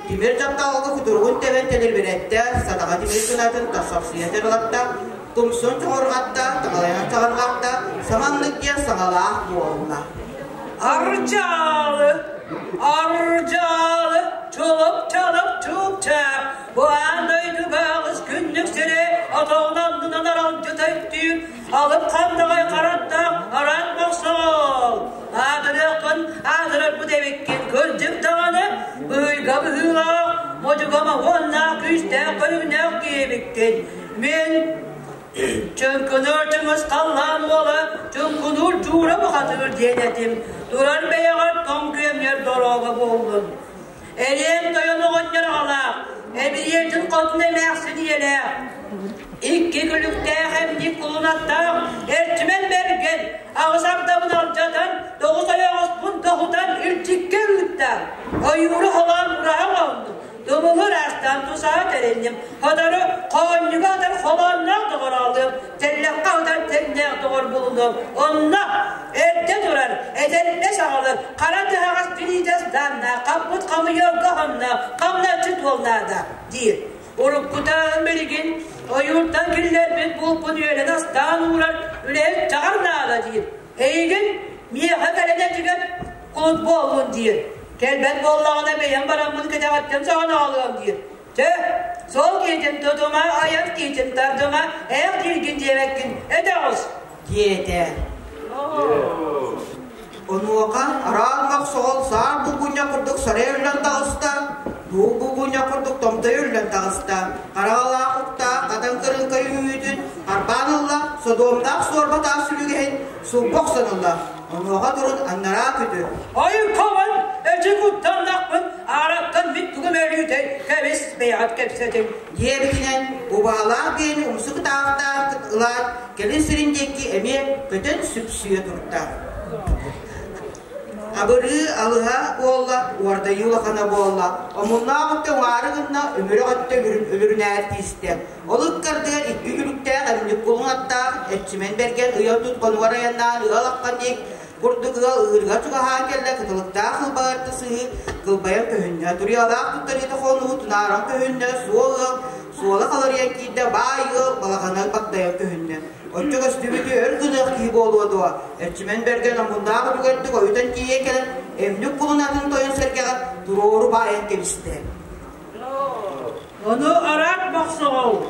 Тимир дьапталга кутуругун тэбэн тэлирбирэттэ, сатаҕа тимир гынатын тахсахсыйа тырылатта, тумсун чоҕурҕатта, таҥалайан чаҕырҕатта, саманнык диэн саҥалаах буолла. Арчаалы, арчаалы, чулуп-чалып чуп-чап, бу аан дойдуга аҕыс күннүк сири отоҕун аннынан аралдьыта үктүүр, алып хандаҕай хараттаах араат мохсоҕол. Аатырыаххын аатырарбыт эбиккин, кырдьык даҕаны, быһыйга быһыылаах, модьуга моһуоннаах күүстээх көрүҥнээх киһи эбиккин. Мин Чөҥкүнүүр чыҥыс халлаан уола, чуҥкунуур дьуура бухатыыр диэн этим, турар бэйэҕэр тоҥ күөмньэр дорога буоллун. Эриэн тойон оҕонньор аҕалаах, эбириэтин хотун эмээхсин ийэлээх, икки күлүктээх эмньик кулунаттаах Эрчимэн Бэргэн аҕыс ардабын алдьатан, тоҕус ойоҕоспун тоһутан илдьиккэ ыытта, ойууру холоон ураһа оҥоһуннум, Тумулу ыраастаан тусаһа тэринним, Хотору хоонньуга атар холоонноох доҕороолуом, Тэллэххэ утар тэҥнээх доҕор булунуом. Онно эрдэ турар, этэрбэс аҕалар, хара тыһаҕас билиитэс дааннаах, хаппыт хамыйыалга хонноох, хамначчыт уол наада, диир. Уруккута билигин ойууртан киллэрбит булпун үөлэн астаан уурар үлэһит чаҕар наада диир. Эйигин миэхэ кэлэн этигэр кулут буоллун диир. Кэлбэт буоллаҕына бэйэм бараммын кэтэҕиттэн соһон аҕалыам диир. Чэ, сол киитин тутума, айан киитин тардыма, ээх дииргин диэбэккин, этэ оҕус диэтэ. Онуоха араан соҕол саар булгунньах курдук сарай үллэн таҕыста, дуу булгунньах курдук томтой үллэн таҕыста. Хараҕалаах уктаах хатан кырыҥка үҥүүтүн харбаан ылла, содуомнаах суорба таас сүлүгэһин сулбу охсон ылла. Онуоха турун аннараа күтүр. Айыккабын, эчи куттаннахпын, аараттан мин тугум өлүүтэй, кэбис бэйэҕит кэпсэтиҥ. Диэбитинэн убаалаах биэни умсу кытаахтаах ылаат, кэлин сирин диэки эмиэ көтөн сүпсүйэ турда. Абырыы алыһа буолла, уордайыы улахана буолла. Омуннаах өттө уҥаары гынна, өмүрэх өттө өлөрүнээр тиистэ. Ол ыккардыгар икки күлүктээх эмньик кулун аттаах Эрчимэн Бэргэн ыйа тут хонугар айаннаан ыал аххан диэк курдук ыал ыырыга чугаһаан кэллэ кытылыктаах ылбаҕарта сыһыы кылбайан көһүннэ. Туруйалаах туттарыыта хонуу тунааран көһүннэ, суол ыал суола халарыйан киирдэ, баай ыал балаҕана багдайан көһүннэ. Оччо көстүбүтү өр гыныах киһи буолуо дуо? Эрчимэн Бэргэн омуннаах үлүгэрдик ойутан тиийэн кэлэн, эмньик кулун атын тойон сэргэҕэ туруору баайан кэбистэ. Ону араат мохсоҕол,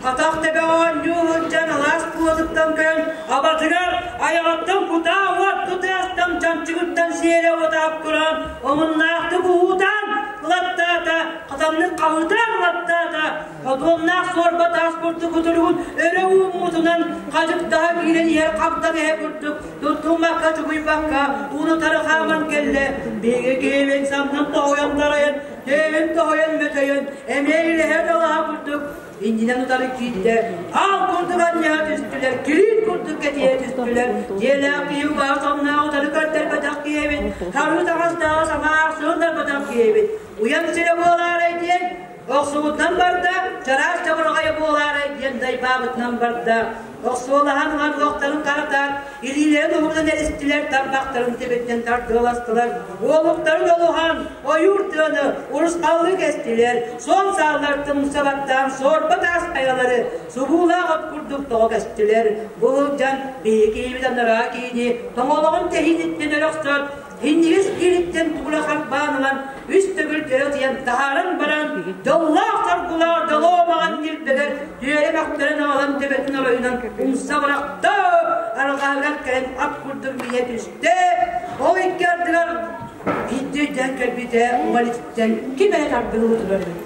атах тэбэҕэ оонньуу сылдьан алаас тулатыттан көөн, абатыгар айаҕыттан кутаа уот тутаастан чанчыгыттан сиэрэ уотаап кураан, омуннаахтык уһуутаан ылаттаата, хатаннык хаһыытаан ылаттаата, Хотуомнаах суорба таас курдук кутуругун өрө ууммутунан хадьыктаһа киирэн иһэр хагдаҥ эһэ курдук туттуммакка чугуйбакка ууну тары хааман кэллэ. Биһиги киһибин саннын тоһуйан тарайан, түөһүн тоһуйан мөтөйөн, эмиэ илэһэ далаһа курдук иннинэн утары киирдэ. Аал курдук анньыһа түстүлэр, кириит курдук кэтиһэ түстүлэр. Дьиэлээх киһи убаһа сонноох утары көрдөрбөтөх киһибит, харыы таҥастааҕы саҥа аахсыһыннарбатах киһибит. Уйан сирэ буолаарай диэн Охсубутунан барда, чараас чабырҕайа буолаарай диэн дайбаабытынан барда. Охсуолаһан ылан уохтарын харатаат, илиилэрин уһугунан эристилэр, тарбахтарын төбөтүнэн тардыаластылар. Уолуктарын олуһан, ойуур тыаны урусхаллыы кэстилэр, суон сааллар тумса баттаан суорба таас хайалары субуулаах от курдук тоҕо кэстилэр. Бу сылдьан биһиги киһибит анараа киһини тоҥолоҕун тэһииниттэн өлөхсөт, Иннигис киириттэн тугула харбаан ылан, үс төгүл дьөрө тыйан таһааран баран, дьоллоох соргулаах дьолуомаҕан ньилбэгэр түөрэ мөхтөрөн аҕалан төбөтүн оройунан умса бырахта, арҕаһыгар кэлэн ат курдук миинэ түстэ. Ол икки ардыгар биирдэ өйдөөн кэлбитэ, уҥа илиититтэн ким эрэ тардыһыы турар эбит.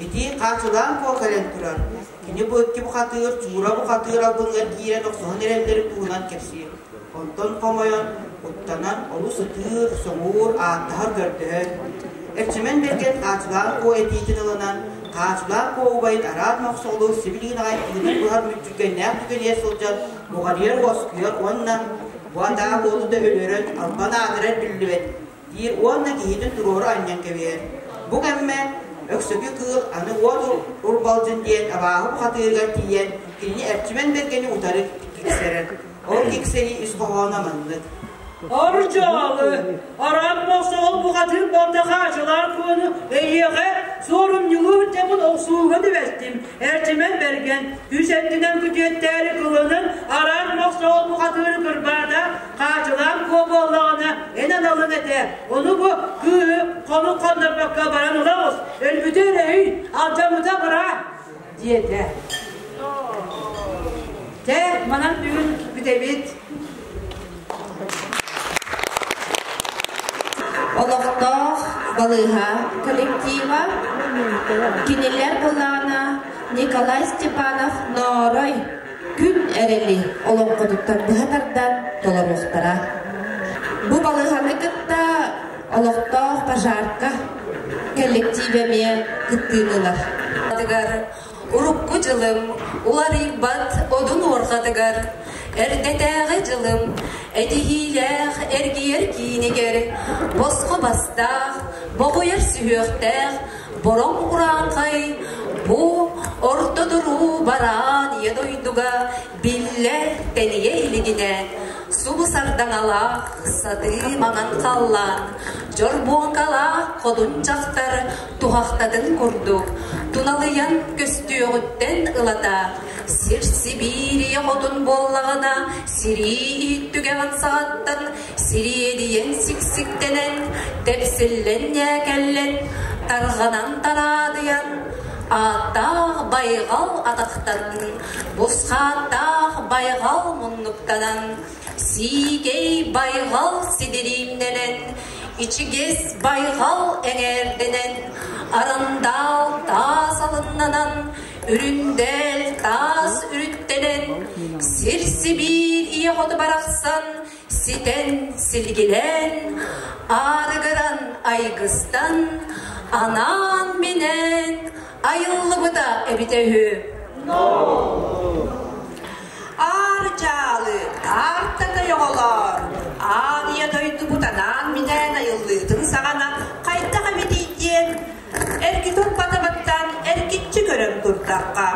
Ити хаачылаан куо кэлэн турар. Кини бу икки бухатыыр, Чуура бухатыыр албыныгар киирэн охсуһан эрэллэрин туһунан кэпсиир. Онтон хомойон, куттанан, олус ытыыр, соҥуур, ааттаһар, көрдөһөр. Эрчимэн Бэргэн Хаачылаан куо этиитин ылынан, Хаачылаах Куо убайын араас мохсоҕолуур сибилигин аҕай тыынын быһар мүччүргэннээх түгэнигэр сылдьан муҕарыйар уоскуйар уонна бу атаа буолу да өлөрөн албан аатырар биллибэт диир уонна киһитин туруору анньан кэбиһэр. Бу кэммэ Өксөкү кыыл аны уот урбалдьын диэн абааһы бухатыырыгар тиийэн кинини Эрчимэн Бэргэни утары киксэрэр. Ол киксэрии ис хоһооно маннык. Ордьоолу, араан мохсоҕол бухатыыр балта хаачылаан куону эйиэхэ суорумньулуу дьабын охсууга түбэстим. Эрчимэн Бэргэн үс өттүнэн күтүөттээри кылынын араан мохсоҕол бухатыыры кырбаата, хаачылаан куо буоллаҕына эн аналыҥ этэ. Ону бу кыыһы хонук хоннорбокко баран ыла өлбүтэ өрөһүй, алдьаммыта быраа диэтэ. Дьэ, манан бүгүн бүтэбит. Олохтоох балыыһа коллектива кинилэр былаана Николай Степанов Ноорой күн эрэли олоҥхотуттан быһа тардан толоруохтара. Бу балыыһаны кытта олохтоох пожарка коллектив эмиэ кыттыыны ылар. Урукку дьылым уларыйбат одун уорҕатыгар, эрдэтээҕи дьылым этиһиилээх эргийэр киинигэр, босхо бастаах, боҕуйар сүһүөхтээх бороҥ урааҥхай бу орто туруу бараан ийэ дойдуга биллэ тэнийэ илигинэ субу сардаҥалаах сатыы маҥан халлаан дьорбуоҥкалаах хотун дьахтар туһахтатын курдук туналыйан көстүөҕүттэн ылата сир Сибиирийэ хотун буоллаҕына сирии иһит түгэҕин саҕаттан сириэдийэн сиксиктэнэн тэпсиллэн ньээкэллэн тарҕанан тараадыйан ааттаах байҕал атахтанан бусхааттаах байҕал муннуктанан сиикэй байҕал сидириимнэнэн ичигэс байҕал эҥээрдэнэн, арындаал таас алыннанан, үрүндээл таас үрүттэнэн, сир-сибиир ийэ хоту барахсан ситэн силгилээн, аарыгыран айгыстан, анаан-минээн айыллыбыта эбитэ үһү. Аар дьаалы, аартатай оҕолоор, аан ийэ дойдубут анаан-минээн айыллыытын саҕана хайдах эбитий диэн эргитин батабаттан эргиччи көрөн турдахха,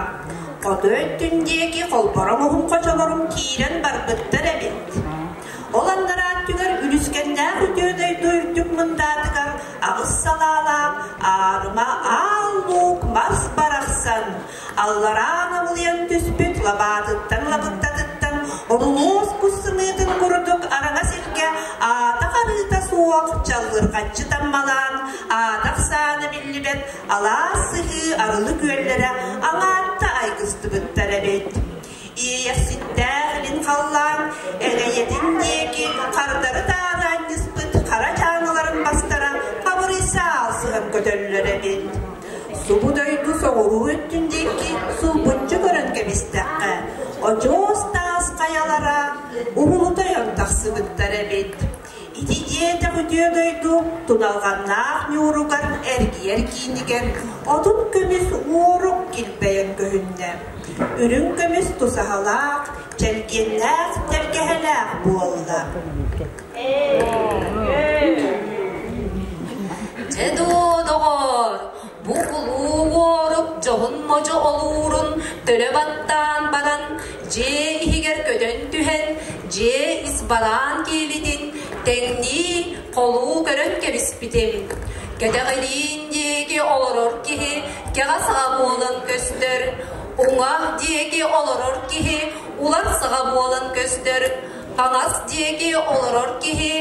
хоту өттүн диэки холбороҥ уһун хочолорум киирэн барбыттар эбит. Ол аннараа өттүгэр үлүскэннээх үтүө дойду үрдүк мындаатыгар аҕыс салаалаах аарыма аал луук мас барахсан аллараа намылыйан түспүт лабаатыттан лабыктатыттан орулуос кус сымыытын курдук араҥас илгэ аата харыыта суох чаллырҕаччы таммалаан аата ахсаана биллибэт алаас сыһыы арылы күөллэрэ аҥаатта айгыстыбыттар эбит. Иэйэхситтээх илин халлаан эрэйэтин диэки хардары таары анньыспыт хара дьааҥыларын бастара хабырыйса аалсыһан көтөллөр эбит. Субу дойду соҕуруу өттүн диэки сулбуччу көрөн кэбистэххэ, очуос таас хайалара уһулутайан тахсыбыттар эбит. Ити диэтэх үтүө дойду туналҕаннаах ньууругар эргийэр киинигэр отут көмүс уорук килбэйэн көһүннэ. Үрүҥ көмүс тусаһалаах, чэлгиэннээх тэлгэһэлээх буолла. Дьэ доо, доҕоор, бу улуу уорук дьоһун модьу олуурун төлө баттаан баран, дьиэ иһигэр көтөн түһэн, дьиэ ис бараан киэлитин тэҥнии холуу көрөн кэбиспитим. Кэтэҕириин диэки олорор киһи кэҕэ саҕа буолан көстөр, уҥа диэки олорор киһи улар саҕа буолан көстөр, хаҥас диэки олорор киһи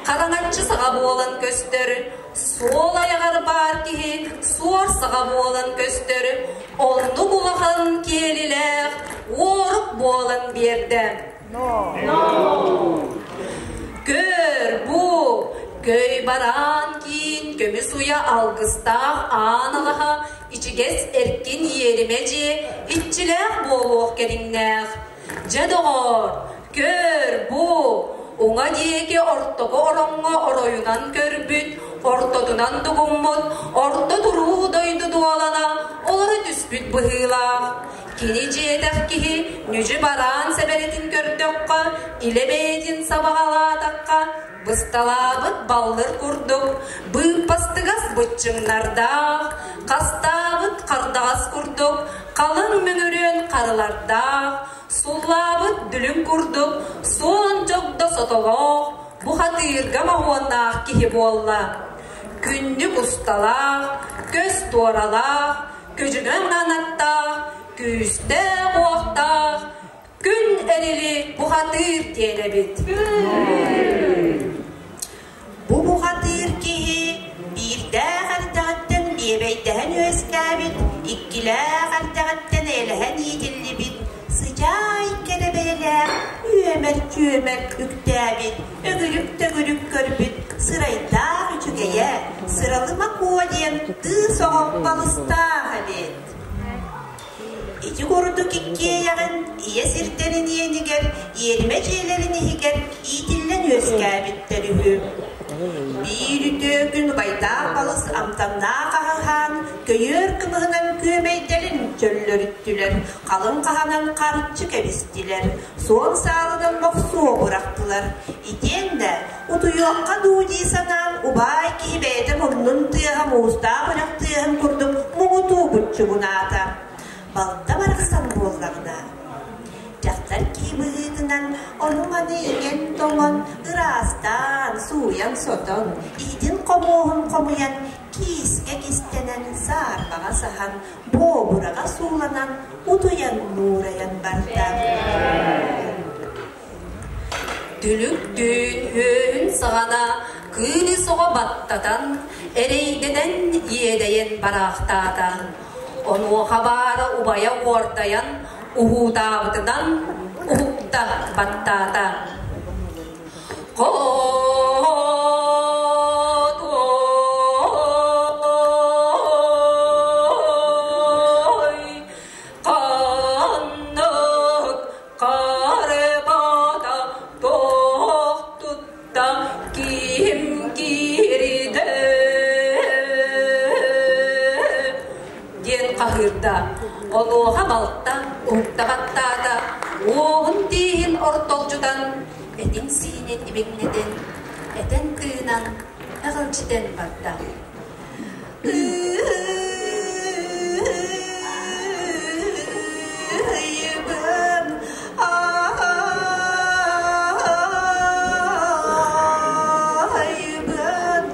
хараҥаччы саҕа буолан көстөр, суол айаҕар баар киһи суор саҕа буолан көстөр, оннук улахан киэлилээх уорук буолан биэрдэ. Көр, бу, көй бараан киин көмүс уйа алгыстаах аан алаһа ичигэс эркин иэримэ дьиэ иччилээх буолуох кэриҥнээх. Дьэ, доҕоор, көр, бу, Уҥа диэки ортоку ороҥҥо оройунан көрбүт, ортотунан дугуммут, орто туруу дойду дуолана олоро түспүт быһыылаах. Кини дьиэтэх киһи ньүдьү бараан сэбэрэтин көрдөххө, илэ бэйэтин сабаҕалаатахха, бысталаабыт баллыр курдук, быыппастыгас быччыҥнардаах, хастаабыт хардаҕас курдук, халыҥ мөҥүрүөн харылардаах, суллаабыт дүлүҥ курдук суон дьогдо сотолоох, бухатыырга моһуоннаах киһи буолла. Күннүк усталаах, көс туоралаах, көдьүгэн анаттаах, күүстээх-уохтаах, күн эрили бухатыыр диэн эбит. Бу бухатыыр киһи биирдээх эрдэҕиттэн биэбэйдэһэн үөскээбит, иккилээх эрдэҕиттэн эйэлэһэн иитиллибит, сыдьаай кэрэ бэйэлээх үөмэр-чүөмэр үктээбит, өгүрүк-төгүрүк көрбүт сырайдаах үчүгэйэ, сыралыма куо диэн тыы соҕох балыстаах эбит. Ити курдук иккиэйэҕин ийэ сирдэрин иэнигэр, иэримэ дьиэлэрин иһигэр иитиллэн үөскээбиттэр үһү. Биир үтүө күн убайдаах балыс амтаннаах аһаһаан, көйүөр кымыһынан күөмэйдэрин чөллөрүттүлэр, халыҥ хаһанан харчы кэбистилэр, суон саалынан мохсуо бырахтылар. Итиэннэ утуйуохха дуу дии санаан убаай киһи бэйэтэ муннун тыаһа муустаах үрэх тыаһын курдук муҥутуу буччугунаата. Балта барахсан буоллаҕына, дьахтар киһи быһыытынан ону-маны иҥэн-тоҥон, ыраастаан, сууйан-сотон, иһитин-хомуоһун хомуйан, киискэ кистэнэн, саарбаҕа саһан, буобураҕа сууланан, утуйан нуурайан барда. Түлүк түүн үөһүн саҕана кыыс оҕо баттатан, эрэйдэнэн иэдэйэн бараахтаата. Онуоха баара убайа уордайан, уһуутаабытынан уһукта баттаата. Хотой ханнык Харбата туох тутта киһим киирдэ диэн хаһыырда. Онуоха балта уһукта баттаата, уоһун тииһин ортолдьутан, этин-сиинин ибиҥнэтэн, этэн тыынан эҕилдьитэн барда. Ыйыбын айыбын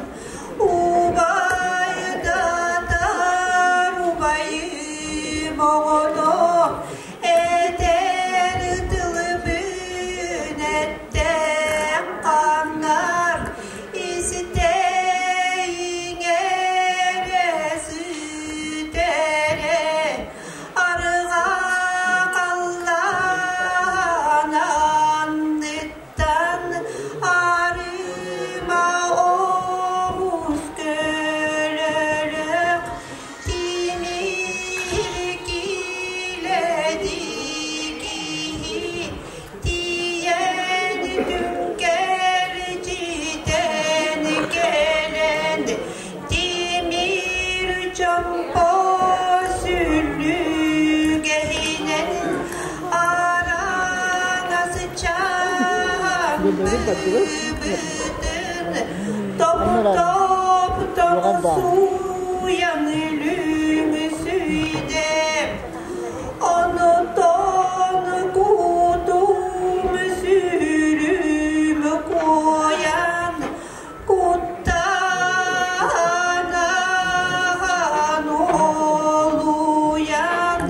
убайдатар убайым оҕото этэр тылыбын эттэн ханнар Истэйиҥэрэ сүтэрэ арҕаа халлаан анныттан арыма оҕус көлөлөөх тимир килэди киһи Тиийэн түҥкэлдьитэн кэлэн тимир чомпо сүллүгэһинэн араҥас чааммыбытын топ-топ тоҥсуйан лүҥсүйдэ. Онтон кутум сүрүм куойан куттанан олуйан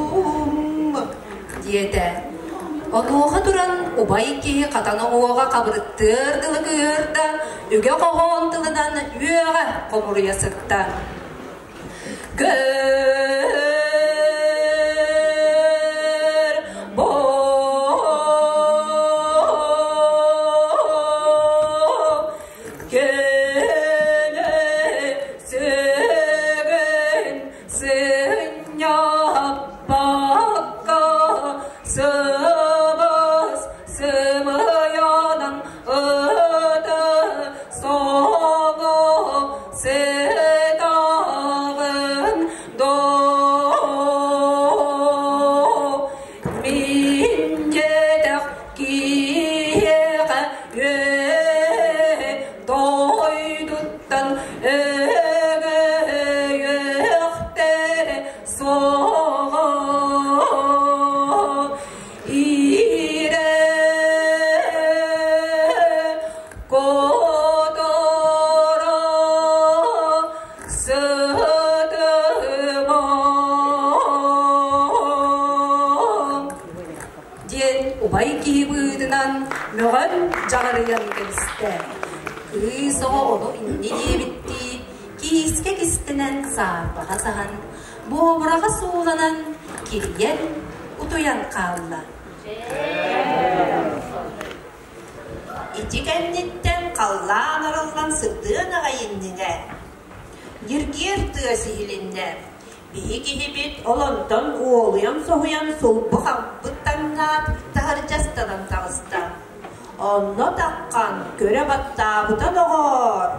уһугуннум диэтэ. Онуоха туран убай киһи хатан оҥуоҕа хабырыттыар дылы кыыһырда, үгэ хоһоон тылынан үөҕэ хомуруйа сытта. Көр бо көнө сүгүн сынньа. дойдуттан өгөйүөхтэрэ суоҕа. Иирэ Которо сытыма диэн убай киһи быһыытынан мөҕөн дьаҕарыйан кэбистэ. Кыыс оҕо ону инни диэбиттии киискэ кистэнэн саарбаҕа саһан, буобураҕа сууланан кирийэн утуйан хаалла. Ити кэнниттэн халлаан арыллан сырдыан аҕай иннинэ ньиргиэр тыас иһилиннэ. Биһи киһибит ол онтон уолуйан-соһуйан сулбу халбыт таҥнаат таһырдьастанан таҕыста. Онно таххан көрө баттаабыта доҕоор,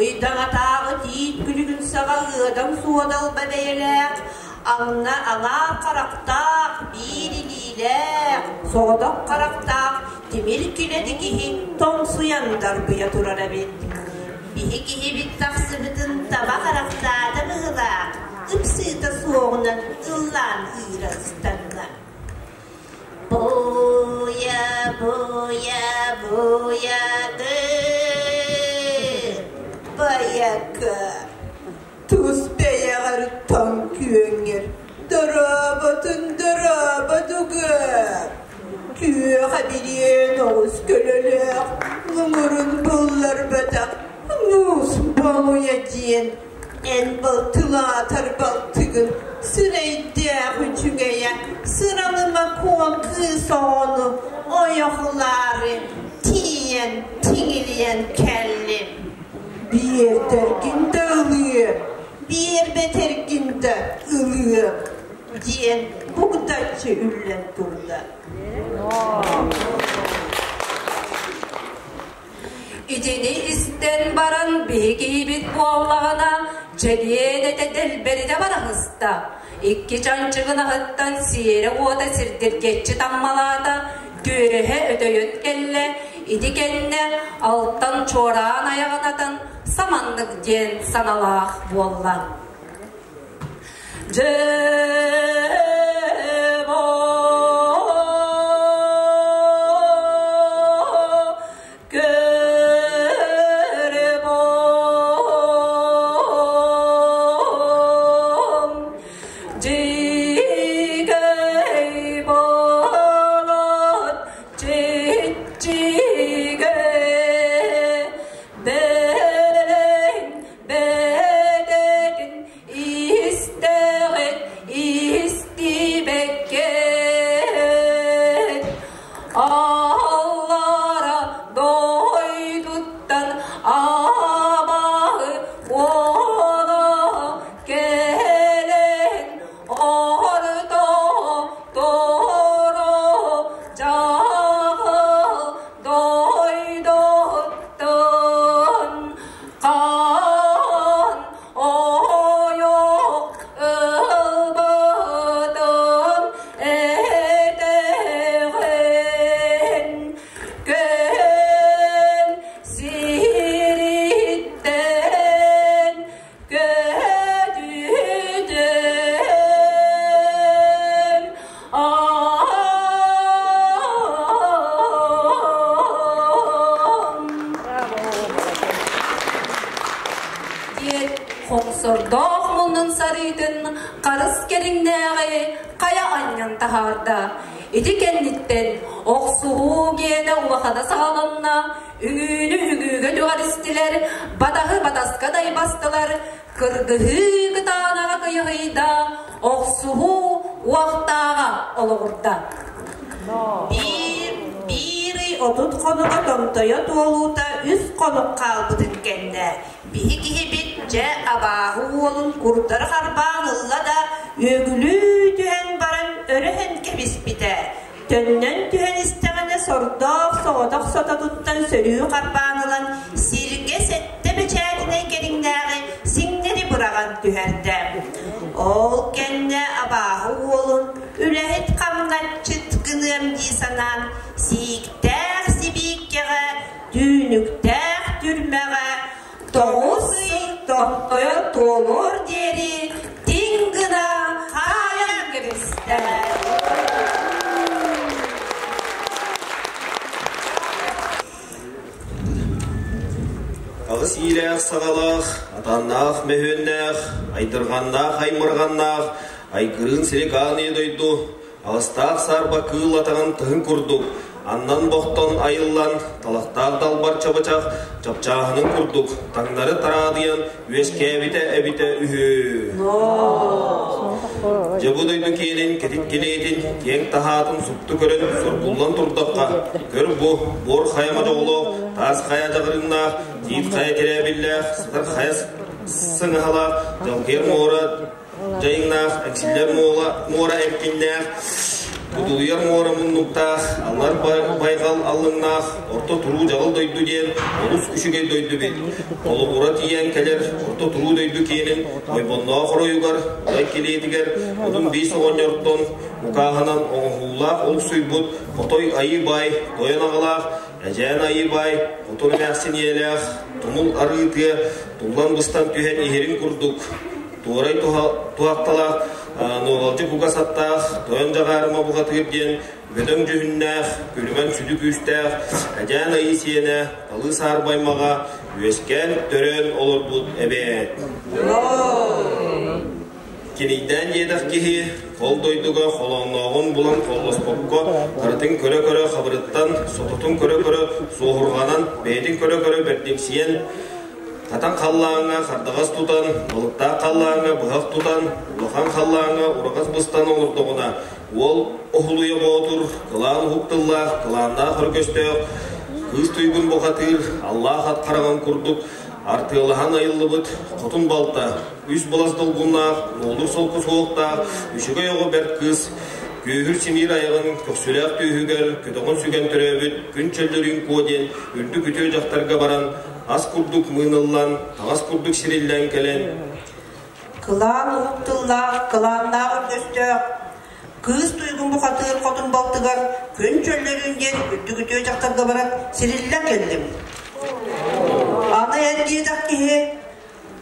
ыйдаҥатааҕы тиит күлүгүн саҕа ыадаҥ суодалба бэйэлээх, аҥна аҥаар харахтаах, биир илиилээх, соҕотох харахтаах тимир килэди киһи тоҥсуйан дарбыйа турар эбит. Биһи киһибит тахсыбытын таба харахтаата быһыылаах, ыпсыыта суоҕунан ыллаан ыыра ыстанна. Буйа, буйа, буйады, Байака, тус бэйэҕэр тоҥ күөҥҥэр дорооботун дорооботугар күөх эбириэн оҕус көлөлөөх муҥурун булларбатах муус боҥуйа диэн эн балтылаатар балтыгын сирэйдээх үчүгэйэ сыраныма куон кыыс оҕону ойохлаары тиийэн тиҥилийэн кэллим биэрдэргин да ылыам биэрбэтэргин да ылыам диэн бугдаччы үллэн турда. Итини истэн баран биһи киһибит буоллаҕына чэгиэн этэ дэлбэритэ бараһыста. Икки чанчыгын аһыттан сиэрэ уота сирдиргэччи таммалаата, түөрэһэ өтөйөн кэллэ, ити кэннэ алтан чуораан айаҕын атан саманнык диэн саналаах буолла. Дьэ Дьиикэй болот чиччигэ бэлэҥ бэдэгин истэҕин истибэккин Аллара дойдуттан абаһы уола кэлэн орто торо дьаһал дойдуттан хаан ойох ылбытын этэҕин күн сириттэн көтүтүм диэн хоҥсордоох муннун сарыытын харыс кэриҥнээҕи хайа анньан таһаарда. Ити кэнниттэн охсуһуу гиэнэ улахана саҕаланна, үҥүүнү үҥүүгэ түҕэристилэр, батаһы батаска дайбастылар, кыргыһыы кытаанаҕа кыйыһыйда, охсуһуу уохтааҕа олоҕурда. Биир, биир ый 30 хонуга томтойо туолуута үс хонук хаалбытын кэннэ биһи киһибит дьэ абааһы уолун курдары харбаан ылла да үөгүлүү түһэн баран өрөһөн кэбиспитэ. Төннөн түһэн истэҕинэ сордоох соҕотох сототуттан сөрүү харбаан ылан сиргэ сэттэ бэчээтинэй кэриҥнээҕи сиҥнэри быраҕан түһэрдэ. Ол кэннэ абааһы уолун үлэһит хамначчыт гыныам дии санаан сииктээх сибииккэҕэ, түүнүктээх түрмэҕэ. Тоҕус ый томтойо туолуор диэри тиҥ гына хаайан кэбистэ. Аҕыс иилээх саҕалаах, атааннаах мөһүөннээх, айдырҕаннаах аймырҕаннаах, айгырыын сирик аан ийэ дойду Аҕыстаах саарба кыыл атаҕын тыһын курдук, аннан-бохтон айыллан, талахтаах далбар чабычах чапчааһынын курдук таҥнары тараадыйан үөскээбитэ эбитэ үһү. Дьэ бу дойду киэнин кэтит килиэтин киэҥ таһаатын супту көрөн сургуллан турдахха, көр бу буор хайа модьоҕолоох, таас хайа дьаҕырыҥнаах, тиит хайа тирээбиллээх, сытар хайа сыҥаһалаах, дьалкыйар муора дьайыҥнаах, эҥсиллэр муора эркиннээх, будулуйар муора муннуктаах, аллар байҕал аллыҥнаах, орто туруу дьаҕыл дойду диэн олус үчүгэй дойду эбит. Олугура тиийэн кэлэр орто туруу дойду киэнин ойбонноох оройугар, улай килиэтигэр одун биис оҕонньортон укааһынан оҥоһуулаах олуксуйбут хотой айыы баай тойон аҕалаах Эдьээн айыы баай, хотун эмээхсин ийэлээх, тумул арыы тыа туллан-быстан түһэн иһэрин курдук, туорай туһахталаах, нуоҕалдьы кугас аттаах, тойон дьаҕаарыма бухатыыр диэн бөдөҥ дьүһүннээх, күлүмэн сүдү күүстээх Эдьээн айыы сиэнэ талыы саарбаймаҕа үөскээн төрөөн олорбут эбээт. Кинийдээн диэтэх киһи ол дойдуга холооннооҕун булан холлоспокко, харытын көрө-көрө хабырыттан, сототун көрө-көрө суоһурҕанан, бэйэтин көрө-көрө бэрдимсийэн, хатан халлааҥҥа хардаҕас тутан, балыктаах халлааҥҥа быһах тутан, улахан халлааҥҥа ураҕас быстан олордоҕуна, уол Оһулуйа Боотур кылаан уһук тыллаах, кылааннаах өргөстөөх, кыыс туйгун бухатыыр, аллаах ат хараҕын курдук артыалаһан айыллыбыт хотун балта, үс былас долгуннаах, нуолур солко суохтаах, үчүгэй оҕо бэрт кыыс, күөһүр симиир айаҕын көхсүлээх түөһүгэр көтөҕөн сүгэн төрөөбүт күн чөллөрүүн куо диэн үрдүк үтүө дьахтарга баран, ас курдук мыыныллан, таҥас курдук сириллэн кэлэн, Кылаан уһук тыллаах, кылааннаах өргөстөөх, кыыс туйгун бухатыыр хотун балтыгар күн чөллөрүүн диэн үрдүк үтүө дьахтарга баран сириллэн кэллим. Аны эн диэтэх киһи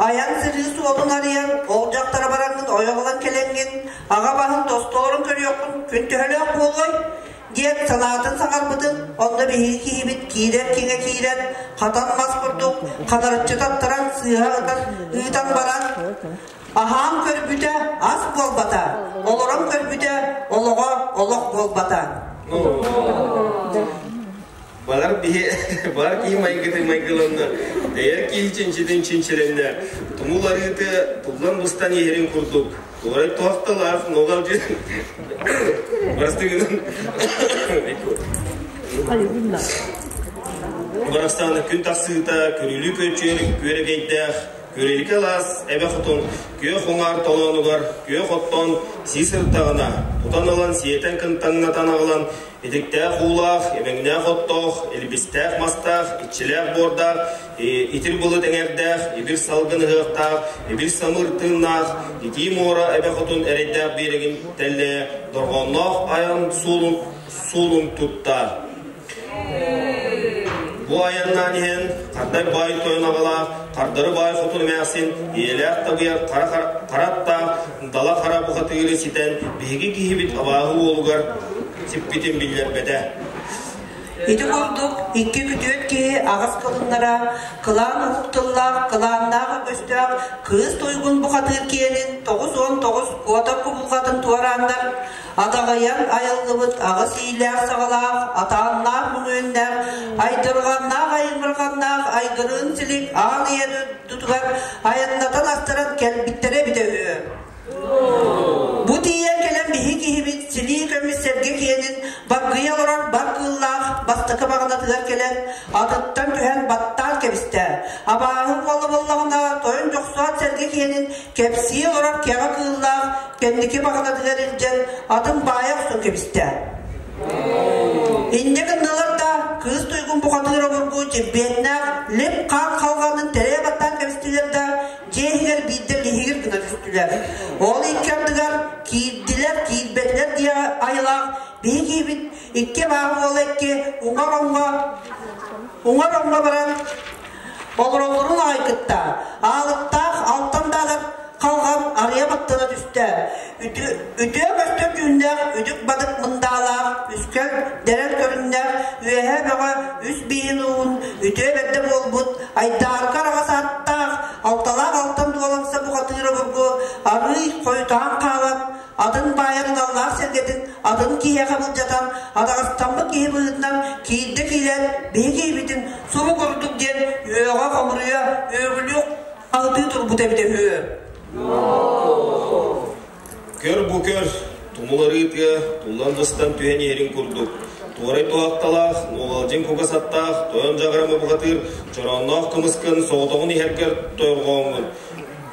Айан-сырыы суолун арыйан, ол дьахтара бараҥҥын ойох ылан кэлэҥҥин, аҕа баһын тостолорун көрүөххүн күн төһөлөөх буолуой? диэн санаатын саҥарбытын, онно биһиги киһибит киирэр киҥэ киирэн, хатан мас курдук хатарыччы таттаран сыыһа ытан ыытан баран, аһаан көрбүтэ ас буолбата, олорон көрбүтэ олоҕо олох буолбата. Бар биһи бар киһи майгыты майгыланна, тэйэр киһи чинчитин чинчилэннэ, тумул арыыты туллан быстан иһэрин курдук, туорай туохталаах нуоҕалдьы барастыгынан Барахсааны күн тахсыыта көрүлүү көччүөр күөрэгэйдээх Күрэликэ алаас эбэ хотун күөх уҥаар толоонугар күөх оттон сии сырыттаҕына, тутан ылан сиэтэн кынтаҥнатан аҕалан итиктээх уулаах, имэҥнээх оттоох, илбистээх мастаах, иччилээх буордаах, итир былыт эҥэрдээх, ибир салгын ыһыахтаах, ибир самыыр тыыннаах, итии муора эбэ хотун эрэйдээх биэрэгин тэллэйэ дорҕоонноох айан суолун, суолун тутта. Бу айаннаан иһэн хардай баай тойон аҕалаах, хардары баай хотун эмээхсин, ийэлээх табыйар хара хара аттаах, дала хара бухатыыры ситэн биһиги киһибит абааһы уолугар сиппитин биллэрбэтэ. Ити курдук икки күтүөт киһи аҕыс кылыннара кылаан уһук тыллаах, кылааннаах өстөөх кыыс туйгун бухатыыр киэнин 99 куота кубулҕатын туорааннар Адаҕыйан айыллыбыт аҕыс иилээх-саҕалаах, атааннаах мөҥүөннээх, айдырҕаннаах айымырҕаннаах айгырыын силик аан ийэ дойдутугар айаннатан астаран кэлбиттэрэ эбитэ үһү. Бу тиийэн кэлэн биһи киһибит силии көмүс сэргэ киэнин баргыйа олорор бар кыыллаах бастакы баҕанатыгар кэлэн атыттан түһэн баттаан кэбистэ. Абааһы буола буоллаҕына тойон дьохсоот сэргэ киэнин кэпсии олорор кэҕэ кыыллаах кэнники баҕанатыгар илдьэн атын баайа охсон кэбистэ. Инньэ гыннылар да, кыыс туйгун бухатыыр обургу чемпионнаах лип хаан халҕанын тэрэ баттаан кэбистилэр да, дьиэ иһигэр биирдэ лиһигир гына түстүлэр. Ол икки ардыгар киирдилэр, киирбэтилэр диэ айылаах биһи киһибит икки бааҕы уола икки уҥар оҥҥо уҥар оҥҥо баран. Олороллорун аҕай кытта аалыктаах алтан даалар халҕан арыйа баттана түстэ. Үтүө көстөр дьүһүннээх үдүк-бадык мындаалаах, үскэл дэрэл көрүҥнээх үөһээ бөҕө үс бииһин ууһун үтүө бэрдэ буолбут айдаарка араҕас ааттаах алталаах алтан дуоланса бухатыыр обургу арыый хойутаан хаалан атын баайар ыналлаах сэргэтин атын киһиэхэ былдьатан атаҕастаммыт киһи быһыытынан киирдэ киирэн биһи киһибитин субу курдук диэн үөҕэ хомуруйа үөгүлүү хаһытыы турбута эбитэ үһү. Көр бу көр, тумул арыытыа туллан быстан түһэн иһэрин курдук, туорай туһахталаах, нуолалдьын кугас аттаах, тойон дьаҕарымы бухатыыр, чороонноох кымыскын соҕотоҕун иһэргэр тойорҕооҥҥун,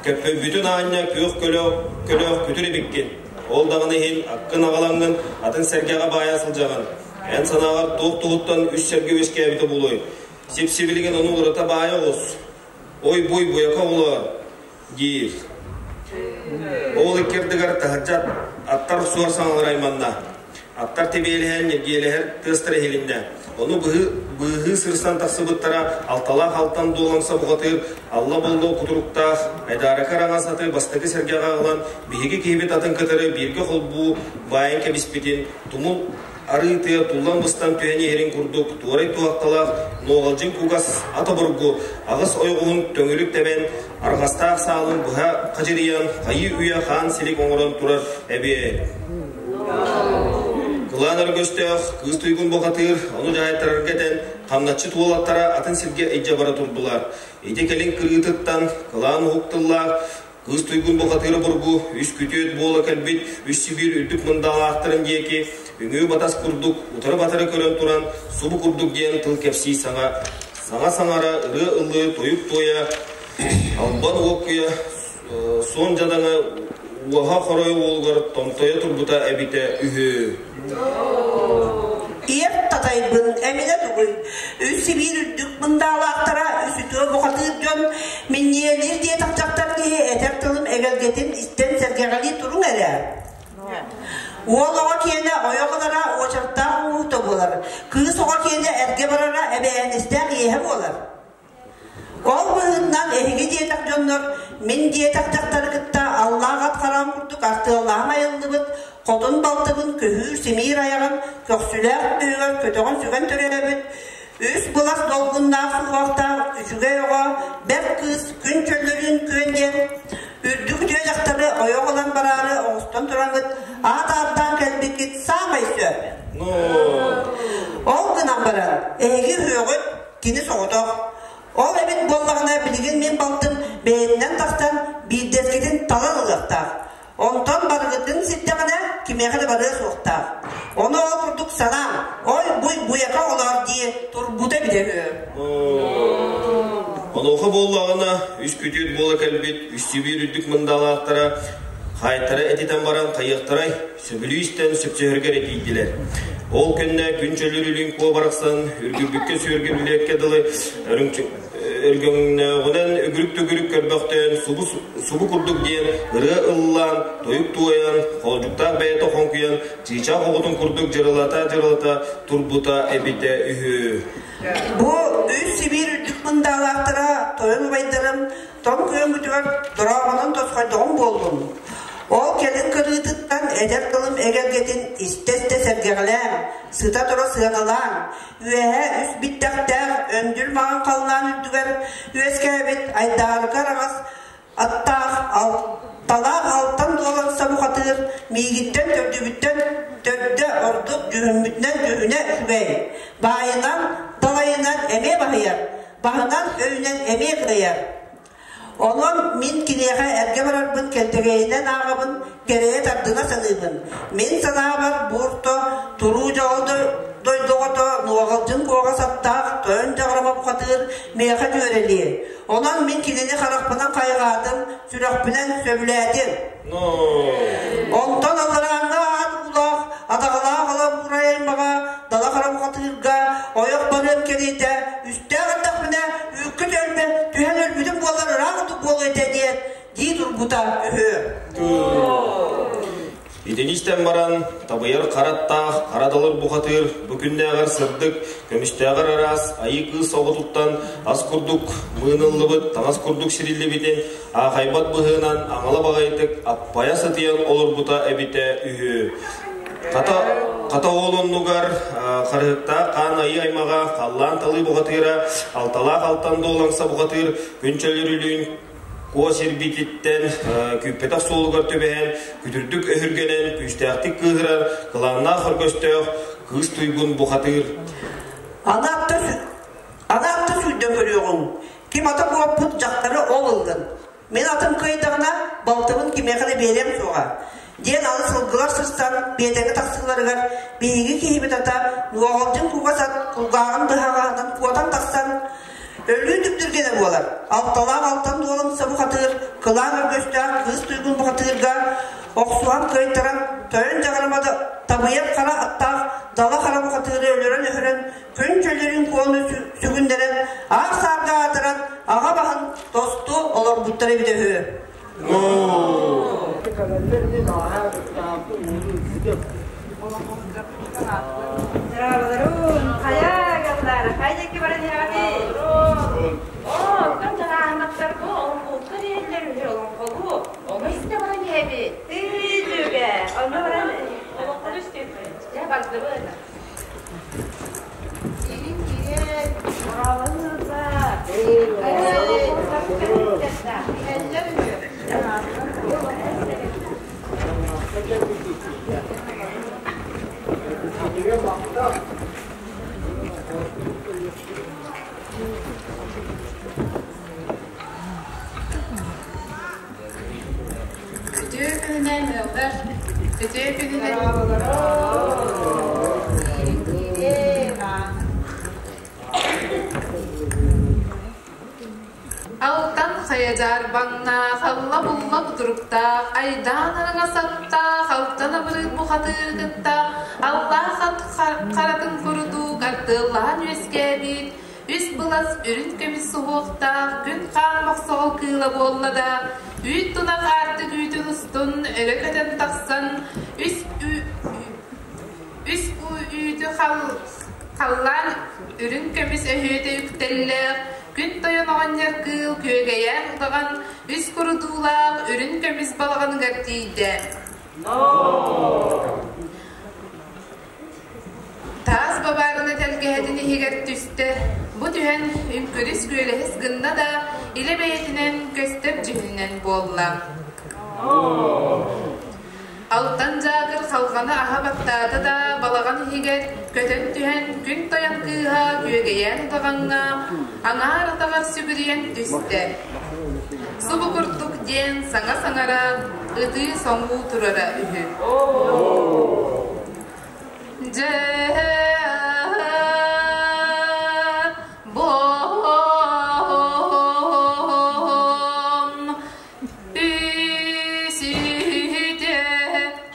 көппөйбүтүн аанньа күөх көлөөх, көлөөх күтүр эбиккин. Ол даҕаны иһин аккын аҕалаҥҥын атын сэргэҕэ баайа сылдьаҕын. Эн санааҕар туох туһуттан үс сэргэ үөскээбитэ буолуой? Сип-сибилигин ону уларыта баайа оҕус. Ой-буй буйака оҕолоор, диир. Ол икки ардыгар таһырдьа аттар суор саҥалара айманна. Аттар тэбиэлэһэн, ньиргиэлэһэр тыастара иһилиннэ. Ону быыһыы сырсан тахсыбыттара алталаах алтан дуоланса бухатыыр алла болло кутуруктаах айдаарыка араҥас аты бастакы сэргэҕэ аҕалан биһиги киһибит атын кытары бииргэ холбуу баайан кэбиспитин тумул арыы тыа туллан-быстан түһэн иһэрин курдук туорай туһахталаах нуоҕалдьын кугас ат обургу аҕыс ойоҕоһун төҥүлүк тэбэн арҕастаах саалын быһа хадьырыйан хайыы-үйэ хаан силик оҥорон турар эбиэ. Кылаан өргөстөөх кыыс туйгун бухатыыр ону дьаһайтарарга этэн хамначчыт уолаттара атын сиргэ илдьэ бара турдулар. Ити кэлин кырыытыттан кылаан уһук тыллаах Кыыс туйгун бухатыыр обургу үс күтүөт буола кэлбит үс Сибиир үрдүк мындаалаахтарын диэки үҥүү-батас курдук утары-батары көрөн туран субу курдук диэн тыл кэпсии саҥа саҥа саҥара ырыа ыллыы тойук туойа албан уоккуйа суон дьадаҥы уоһа хорой уолугар томтойо турбута эбитэ үһү. Ийэм татайбын эминэ тугуй? Үс Сибиир үрдүк мындаалаахтара үс үтүө бухатыыр дьон минньиэлиир диэтэх дьахтар киһи этэр тылым эгэлгэтин истэн сэргэҕэлии туруҥ эрэ. Уол оҕо киэнэ ойох ылара уочараттаах уута буолар. Кыыс оҕо киэнэ эргэ барара эбээһинэстээх иэһэ буолар. Ол быһыытынан эһиги диэтэх дьоннор, мин диэтэх дьахтары кытта аллаах ат хараҕын курдук артыаллаһан айыллыбыт хотун балтыбын көһүүр симиир айаҕын көхсүлээх үһүгэр көтөҕөн сүгэн төрөөбүт үс былас долгуннаах суһуохтаах үчүгэй оҕо бэрт кыыс күн чөллөрүүн күөн диэн үрдүк үтүө дьахтары ойох ылан бараары оҥостон тураҥҥыт аат ааттаан кэлбиккит саамай сөп. Ол гынан баран эһиги үһүөҕүт Кини соҕотох. Ол эбит буоллаҕына билигин мин балтым бэйэтинэн тахсан биирдэскитин талан ылыахтаах. Онтон барыгытын ситтэҕинэ кимиэхэ да барыа суохтаах. Ону ол курдук санаам, ой буй буйака олоор дии турбута эбитэ үһү. Онуоха буоллаҕына үс күтүөт буола кэлбит үс Сибиир үрдүк мындаалаахтара хаайтара этитэн баран хайыахтарай сөбүлүү истэн сөпсөһөргө эрэ тиийдилэр. Ол кэннэ күн чөлүрүлүн куо барахсан үргүбүккэ сүөргүллүөккэ дылы өргөҥнөөҕүнэн үгүрүк-түгүрүк көрбөхтөөн субу, субу курдук диэн ырыа ыллаан, тойук туойан, хоолдьуктаах бэйэтэ хоҥкуйан, чыычаах оҕотун курдук дьырылата-дьырылата турбута эбитэ үһү. Бу үс Сибиир үрдүк мындаалаахтара тойон убайдарым тоҥ күөҥҥүтүгэр дорообонон тосхойдоҕум буоллун. Ол кэлин кырыытыттан эдэр тылым эгэлгэтин истэ-истэ сэргэҕэлээн, сыта-тура сыаналаан, үөһэ үс биттэхтээх өндүл маҥан халлаан үрдүгэр үөскээбит айдаарыка араҥас аттаах алталаах алтан дуолан сабухатыыр миигиттэн төрдүбүттэн төрдө ордук дьүһүммүтүнэн дьүһүнэ үчүгэй, баайынан далайынан эмиэ баһыйар, баһынан өйүнэн эмиэ кыайар. Онон мин киниэхэ эргэ барарбын кэлтэгэйинэн ааҕабын, кэрэйэ тардына саныыбын. Мин санаабар буурто туруу дьоҕу дойдоҕото нуоҕалдьын куоҕа саптаах тойон дьаҕарама бухатыыр миэхэ дьүөрэлиир. Онон мин кинини харахпынан хайҕаатым, сүрэхпинэн сөбүлээтим. Онтон алларааҥҥы аат уулаах, атаҕалаах ала буурай аймаҕа дала хара бухатыырга ойох барыам кэриэтэ үстээх эрдэхпинэ үүккэ төлбө түһэн өлбүтүм буоллар ыраах ордук буолуо этэ диэн дии турбута үһү. Итини истэн баран, табыйар хара аттаах, хара далыр бухатыыр, бу күннээҕэр сырдык, көмүстээҕэр араас, айыы кыыс оҕотуттан ас курдук мыыныллыбыт, таҥас курдук сириллибитин аахайбат быһыынан аҥала баҕайытык аппайа сытыйан олорбута эбитэ үһү. Хата, хата ол оннугар харыһыктаах хаан айыы аймаҕа, халлаан талыы бухатыыра, алталаах алтан дуолаҥса бухатыыр күн чөлүрүлүүн Куо сирбититтэн күүппэтэх суолугар түбэһэн, күтүрдүк өһүргэнэн, күүстээхтик кыыһырар, кылааннаах өргөстөөх кыыс туйгун бухатыыр. Аны атта сүүрдэн көрүөҕүҥ, ким ата куоппут дьахтары ол ыллын. Мин атым кыайдаҕына, балтыбын кимиэхэ да биэриэм суоҕа, диэн аны сылгылар сырсан биэтэҥҥэ тахсыыларыгар биһиги киһибит ата Нуоҕалдьын кугас ат кулгааҕын быһаҕаһынан куотан тахсан Өлүү түптүргэнэ буолар. Алталаах алтан дуолан бухатыыр, кылаан өргөстөөх кыыс туйгун бухатыырга охсуһан кыайтаран, тойон дьаҕарымада табыйар хара аттаах дала хара бухатыыры өлөрөн-өһөрөн, күн чөлүрүн куону сүгүннэрэн, аар саарга аатыран, аҕа баһын тосту олорбуттар эбитэ үһү. Здравствуйте. Хайа, Галлара, хайа диэки баран иһэҕитий? Оо, оттон дьаһааннахтарга олоҥхолуттан иһэллэр үһү олоҥхолуу. Ону истэ баран иһэбит. Тыы-түүгэ, онно баран олоҥхону истиэхпит. Дьэ, бардыбыт. Киирин киирэн, бороолоһуҥ Үтүө күнүнэн ыаллар, үтүө күнүнэн Алтан хайа дьаарбаҥнаах, алла-булла кутуруктаах, айдаан араҥас аттаах, алтан абырыыт бухатыыр кытта аллаах ат харатын курдук ардыаллаһан үөскээбит, үс былас үрүн көмүс суһуохтаах күн хаан мохсоҕол кыыла буолла да, үүт тунах аартык үүтүн устун өрө көтөн тахсан, үс үс үүтү халлаан үрүҥ көмүс өһүөтэ үктэллээх, күн тойон оҕонньор кыыл күөгэйээн удаҕан үс курутуулаах үрүҥ көмүс балаҕаныгар тиийдэ. Таас бабаарына тэлгэһэтин иһигэр түстэ. Бу түһэн үҥкүрүс күөлэһис гынна да, илэ бэйэтинэн көстөр дьүһүнүнэн буолла. Алтан дьаакыр халҕаны аһа баттаата да, балаҕан иһигэр көтөн түһэн, күн тойон кыыһа күөгэйээн удаҕаҥҥа аҥаар атаҕар сүгүрүйэн түстэ. Субу курдук диэн саҥа саҥара, ытыы-соҥуу турара үһү. Дьэ, бом Үсүһүтэ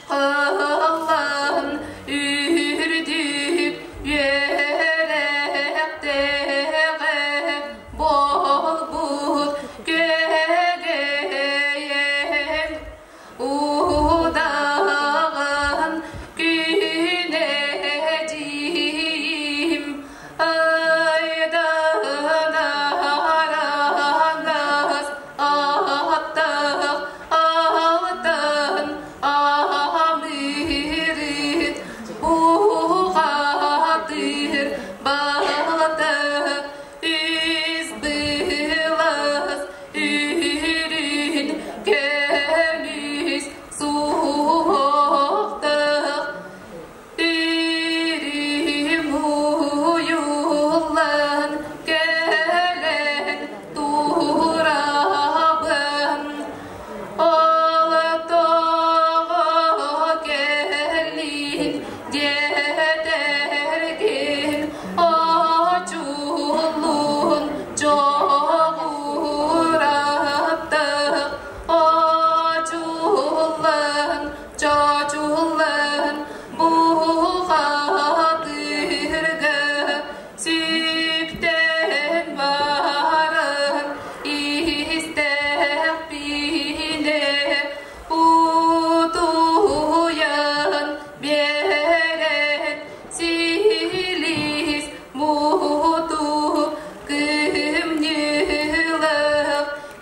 кыллан үрдүк үөрэхтэҕэ буолбут күөгэйэн удаҕан күнэ дьиэ.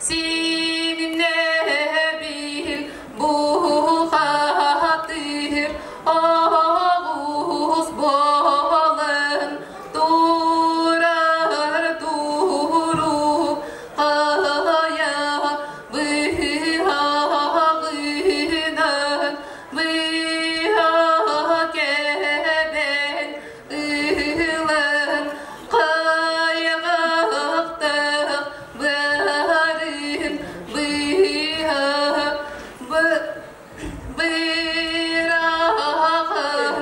Синнэбил бухатыр оҕус буолан турар турук хайа быһаҕынан быһа кэбэн ылан хайҕахтах барын быһа быраҕан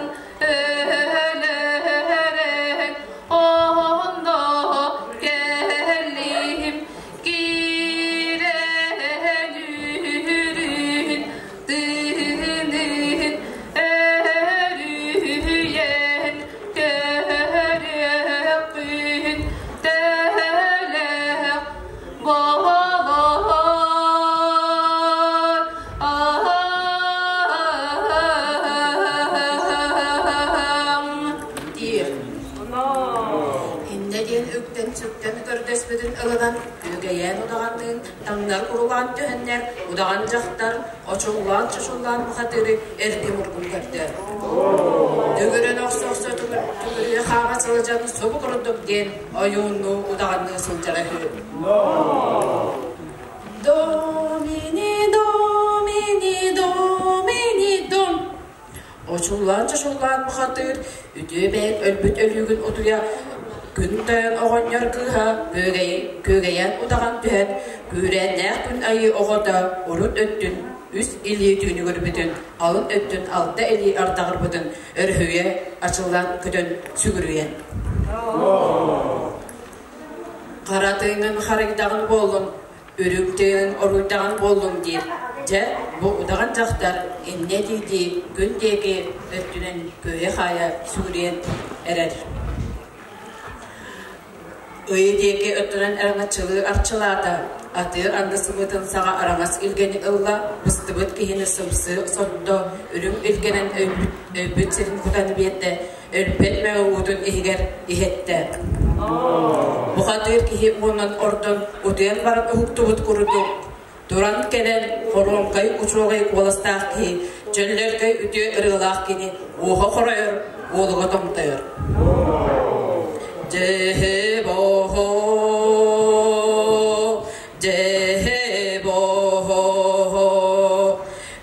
өлөрөн онно кэллим киирэн үрүн тыынын өрүүйэн көрүөхпүн төһөлөөх буолар Диир. Иннэ диэн үктэн-сүктэн көрдөспүтүн ылынан, күөгэйээн удаҕанныын таҥнары курулаан түһэннэр, удаҕан дьахтар очуллаан-чочуллаан бухатыыры эргим-ургум көрдө. Төгүрэн охсо-охсо төгүрүйэ хаама сылдьан субу курдук диэн ойууннуу удаҕанныы сылдьара үһү. Домини, домини, домини, дом. Очуллаан-чочуллаан бухатыыр үтүө бэйэҥ өлбүт өлүүгүн утуйа күн тойон оҕонньор кыыһа күөгэйэн удаҕан түһэн күүрээннээх күн айыы оҕото урут өттүн үс илии түүнүгүрбүтүн, алын өттүн алта илии ардаҕырбытын өрүһүйэ ачыллан көтөн сүгүрүйэн. Хара тыыҥын харыйдаҕын буоллун, үрүҥ тыынын оруйдаҕын буоллуҥ диир. Дьэ, бу удаҕан дьахтар инньэ дии-дии күн диэки өттүнэн күөйэ-хаайа сүгүрүйэн эрэр. Ый диэки өттүнэн араҥаччылыы арчылаата, атыыр анды сымыытын саҕа араҥас илгэни ылла, быстыбыт киһини сымсыы сотто, үрүҥ илгэнэн өлбүт сирин кутан биэрдэ, өлбөт мэҥэ уутун иһигэр иһэттэ. Бухатыыр киһи уонан ордон утуйан баран уһуктубут курдук, туран кэлэн хоруоҥкай учуогай куоластаах киһи, чөллөркөй үтүө ырыалаах кини уоһа хоройор, уолуга томтойор. Дьэһэ-бохо, дьэһэ-бохо,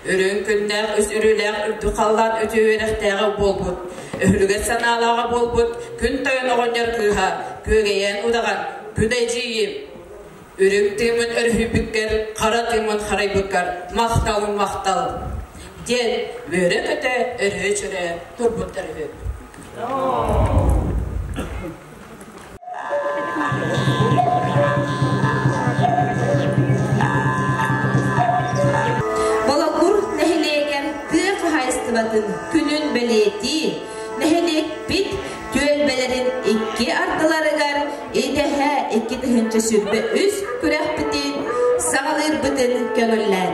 Үрүҥ күннээх үс үрүүлээх үрдүк халлаан үтүө үөрэхтээҕэ буолбут, өһүрүгэс санаалааҕа буолбут күн тойон оҕонньор кыыһа Күөгэйээн удаҕан күн эдьиийим үрүҥ тыыммын өрүһүйбүккэр, хара тыыммын харайбыккар махталым махтал диэн үөрэ-көтө өрүһэ-чөрө турбуттар үһү. Болокур нэһилиэгэр тыа хаһаайыстыбатын күнүн бэлиэтии, нэһилиэкпит түөлбэлэрин икки ардыларыгар идэһэ 2023 күрэхпитин саҕалыырбытын көҥүллээн.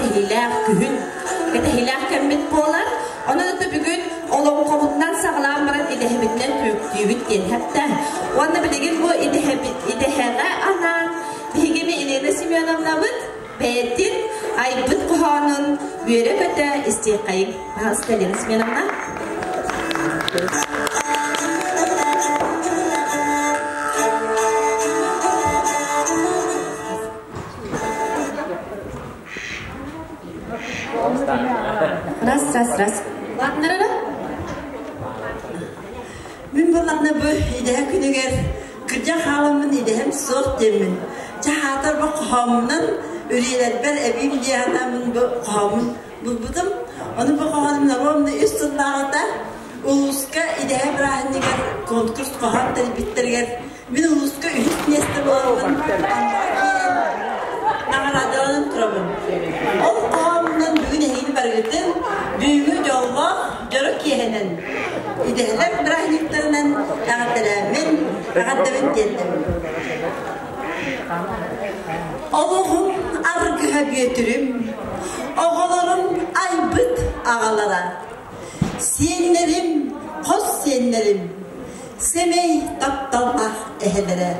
кэтэһиилээх күһүн, кэтэһиилээх кэммит буолар. Онон ото бүгүн олоҥхобутунан саҕалаан баран идэһэбитинэн түмүктүүбүт диэн хэптэ. Уонна билигин бу идэһэҕэ анаан биһигини Елена Семеновнабыт бэйэтин айбыт хоһоонун үөрэ-көтө истиэххэйиҥ. Пожалуйста, Елена Семеновна. Раз, раз, раз. Ладно, Мин буллахна бу идэһэ күнүгэр кырдьан хааламмын идэһэм суох диэммин. Чэ хаатар бу хоһооммунан үрүйэлэрбэр эбиим дии санааммын бу хоһооммун булбутум. Ону бу хоһоонум норуомна үс сыллааҕыта улууска идэһэ бырааһынньыгар конкурс хоһоон тэрийбиттэригэр Мин улууска үһүс миэстэ буоламмын Аммаҕа киирэн наҕараадаланан турабын. Ол хоһооммунан бүгүн эһигини барыгытын бүгүҥҥү дьоллоох дьоро киэһэнэн, идэһэлэр бырааһынньыктарынан эҕэрдэлээммин, эҕэрдэбин тиэрдэбин. Олоҕум аргыһа Бүөтүрүм, оҕолорум айбыт аҕалара, сиэннэрим, хос сиэннэрим, Сэмэй тапталлаах эһэлэрэ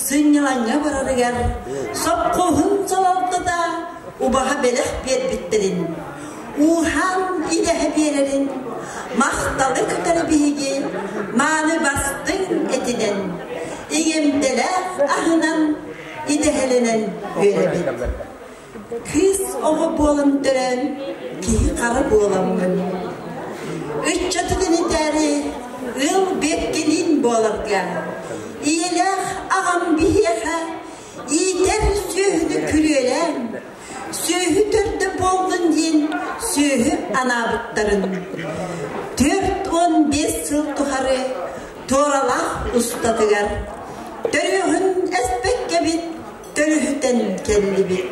сынньалаҥҥа барарыгар сопхуоһун салалтата убаһа бэлэх биэрбиттэрин, ууһаан идэһэ биэрэрин, махталы кытары биһиги мааны бастыҥ этинэн, иҥэмтэлээх аһынан идэһэлэнэн үөрэбит. Кыыс оҕо буолан төрөөн, киһи хара буоламмын. Ыччаты тэнитээри ыал Бэккилиин буоларга, ийэлээх аҕам биһиэхэ иитэр сүөһүнү күрүөлээн, сүөһү төрдө буоллун диэн сүөһү анаабыттарын. 45 сыл тухары туоралаах устатыгар төрүөҕүн эспэккэбит Төрүһүтэн кэллибит.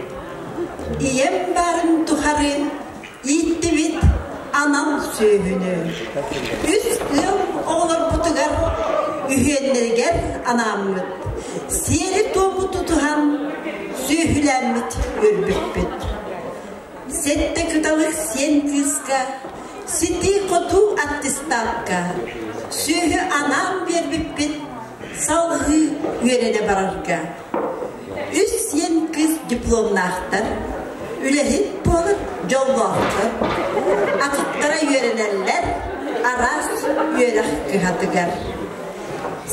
Ийэм баарын тухары ииттибит анал сүөһүнү. Үс ыал оҕолорбутугар үһүөннэригэр анааммыт, сиэри-туому тутуһан сүөһүлээммит үөрбүппүт. Сэттэ кыталык сиэн кыыска ситии-хотуу аттестатка сүөһү анаан биэрбиппит салҕыы үөрэнэ барарга. Үс сиэн кыыс дипломнаахтар, үлэһит буолан дьоллоохтор, атыттара үөрэнэллэр араас үөрэх кыһатыгар.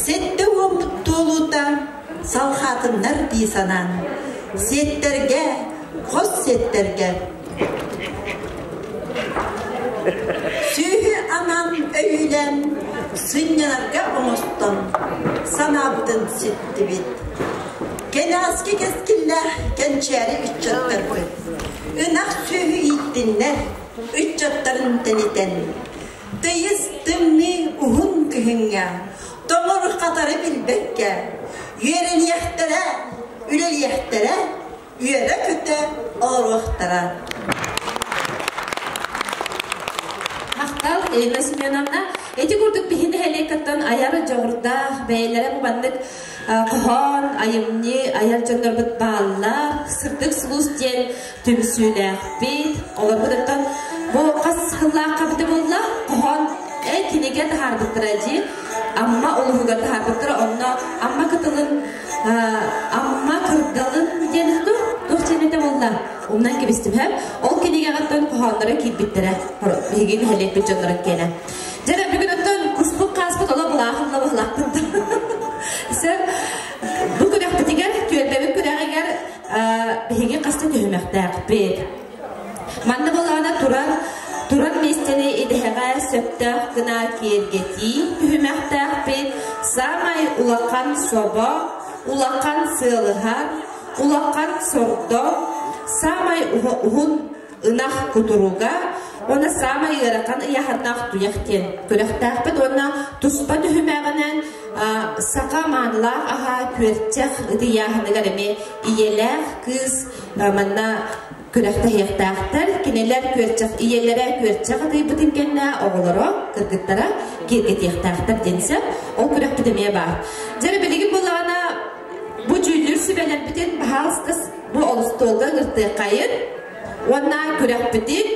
Сэттэ уоммут туолуута салхаатыннар дии санаан, сиэттэргэ, хос сиэттэргэ Сүөһү анаан өйүлээн, сынньанарга оҥостон, санаабытын ситтибит. Кэнэҕэски кэскиллээх кэнчээри ыччаттарбыт ынах сүөһү ииттиннэр, ыччаттарын тэнитэн, тыйыс тымныы уһун кыһыҥҥа тоҥору-хатары билбэккэ үөрэниэхтэрэ, үлэлиэхтэрэ, үөрэ-көтө олоруохтара. Махтал, Елена Семеновна. Ити курдук биһи нэһилиэккэттэн айар дьоҕурдаах, бэйэлэрэ бу маннык хоһоон, айымньы айар дьоннорбут бааллар. Сырдык сулус диэн түмсүүлээхпит. Олорбутуттан бу хас сыллаахха бите буолла хоһоон кинигэ таһаарбыттара дии. Амма улууһугар таһаарбыттара. Онно Амма кытылын Амма кырдалын диэн туох диэн этэ буолла умнан кэбистим һэ ол кинигэҕиттэн хоһоонноро киирбиттэрэ биһиги нэһилиэкпит дьоннорун киэнэ дьэ бүгүн оттон куспут хааспыт оло булаахылла быһылаахпын сэ бу күрэхпитигэр түөлбэбит күрэҕигэр биһиги хаста түһүмэхтээхпит Манна былаана турар турар миэстэни идэһэҕэ сөптөөх гына киэргэтии түһүмэхтээхпит, саамай улахан собо, улахан сыалыһар, улахан сордо, саамай уһун ынах кутуруга уонна саамай ыарахан ыйааһыннаах туйах диэн күрэхтээхпит уонна туспа түһүмэҕинэн саха маанылаах аһа күөрчэх ытыйааһыныгар эмиэ ийэлээх кыыс манна күрэхтэһиэхтээхтэр. Кинилэр күөрчэх ийэлэрэ күөрчэх атыйбытын кэннэ оҕолоро, кыргыттара киэргэтиэхтээхтэр диэн сөп. Ол күрэхпит эмиэ баар. Дьэ билигин буллаҕына бу дьүүллүүр сүбэлэрбитин баһаалыста бу олустуолга ыҥыртыаххайын. Күрэхпитин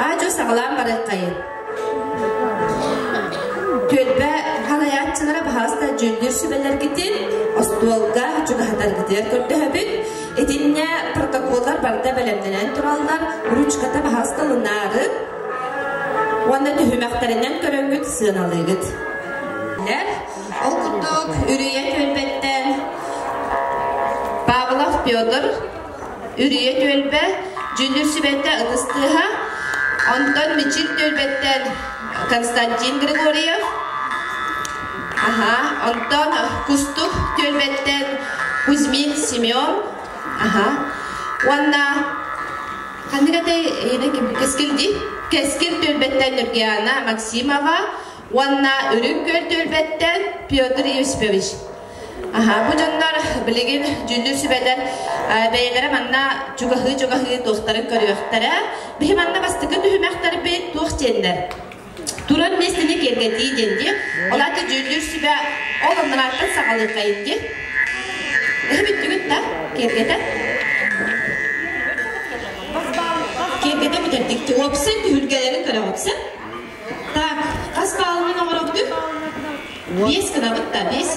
аа-дьуо саҕалаан барыаххайын. Түөлбэ халайааччылара баһаалыста дьүүллүүр сүбэлэргитин остуолга чугаһатаргытыгар көрдөһөбүт. Итиннэ протоколлар барыта бэлэмнэнэн тураллар, ручката баһаалыста ылынаары уонна түһүмэхтэринэн көрөҥҥүт сыаналыыгыт. Ол курдук Үрүйэ түөлбэттэн Павлов Петр Үрүйэ түөлбэ, Дьүлүр сүбэтэ ытыс тыаһа, онтон Мичил түөлбэттэн Константин Григорьев, аха, онтон Кустук түөлбэттэн Кузьмин Семен, аха, уонна ханнык этэй Кэскил дии? Кэскил түөлбэттэн Нургиана Максимова уонна Үрүҥ Күөл түөлбэттэн Петр Есипович. Аха, бу дьоннор билигин дьүүллүүр сүбэлэр бэйэлэрэ манна чугаһыы-чугаһыы туохтарын көрүөхтэрэ. Биһи манна бастакы түһүмэхтэрбит туох диэннэр? Турар миэстэни киэргэтии диэн дии. Ол аата дьүүллүүр сүбэ ол аннарааттан саҕалыаххайын дии. Эһи бүттүгүт да киэргэтэ? Киэргэтэ бүтэрдик. Уопсай түһүлгэлэрин көрөҕүт син. Так, хас баалынан оҥоробутуй? Биэс гынабыт да, биэс.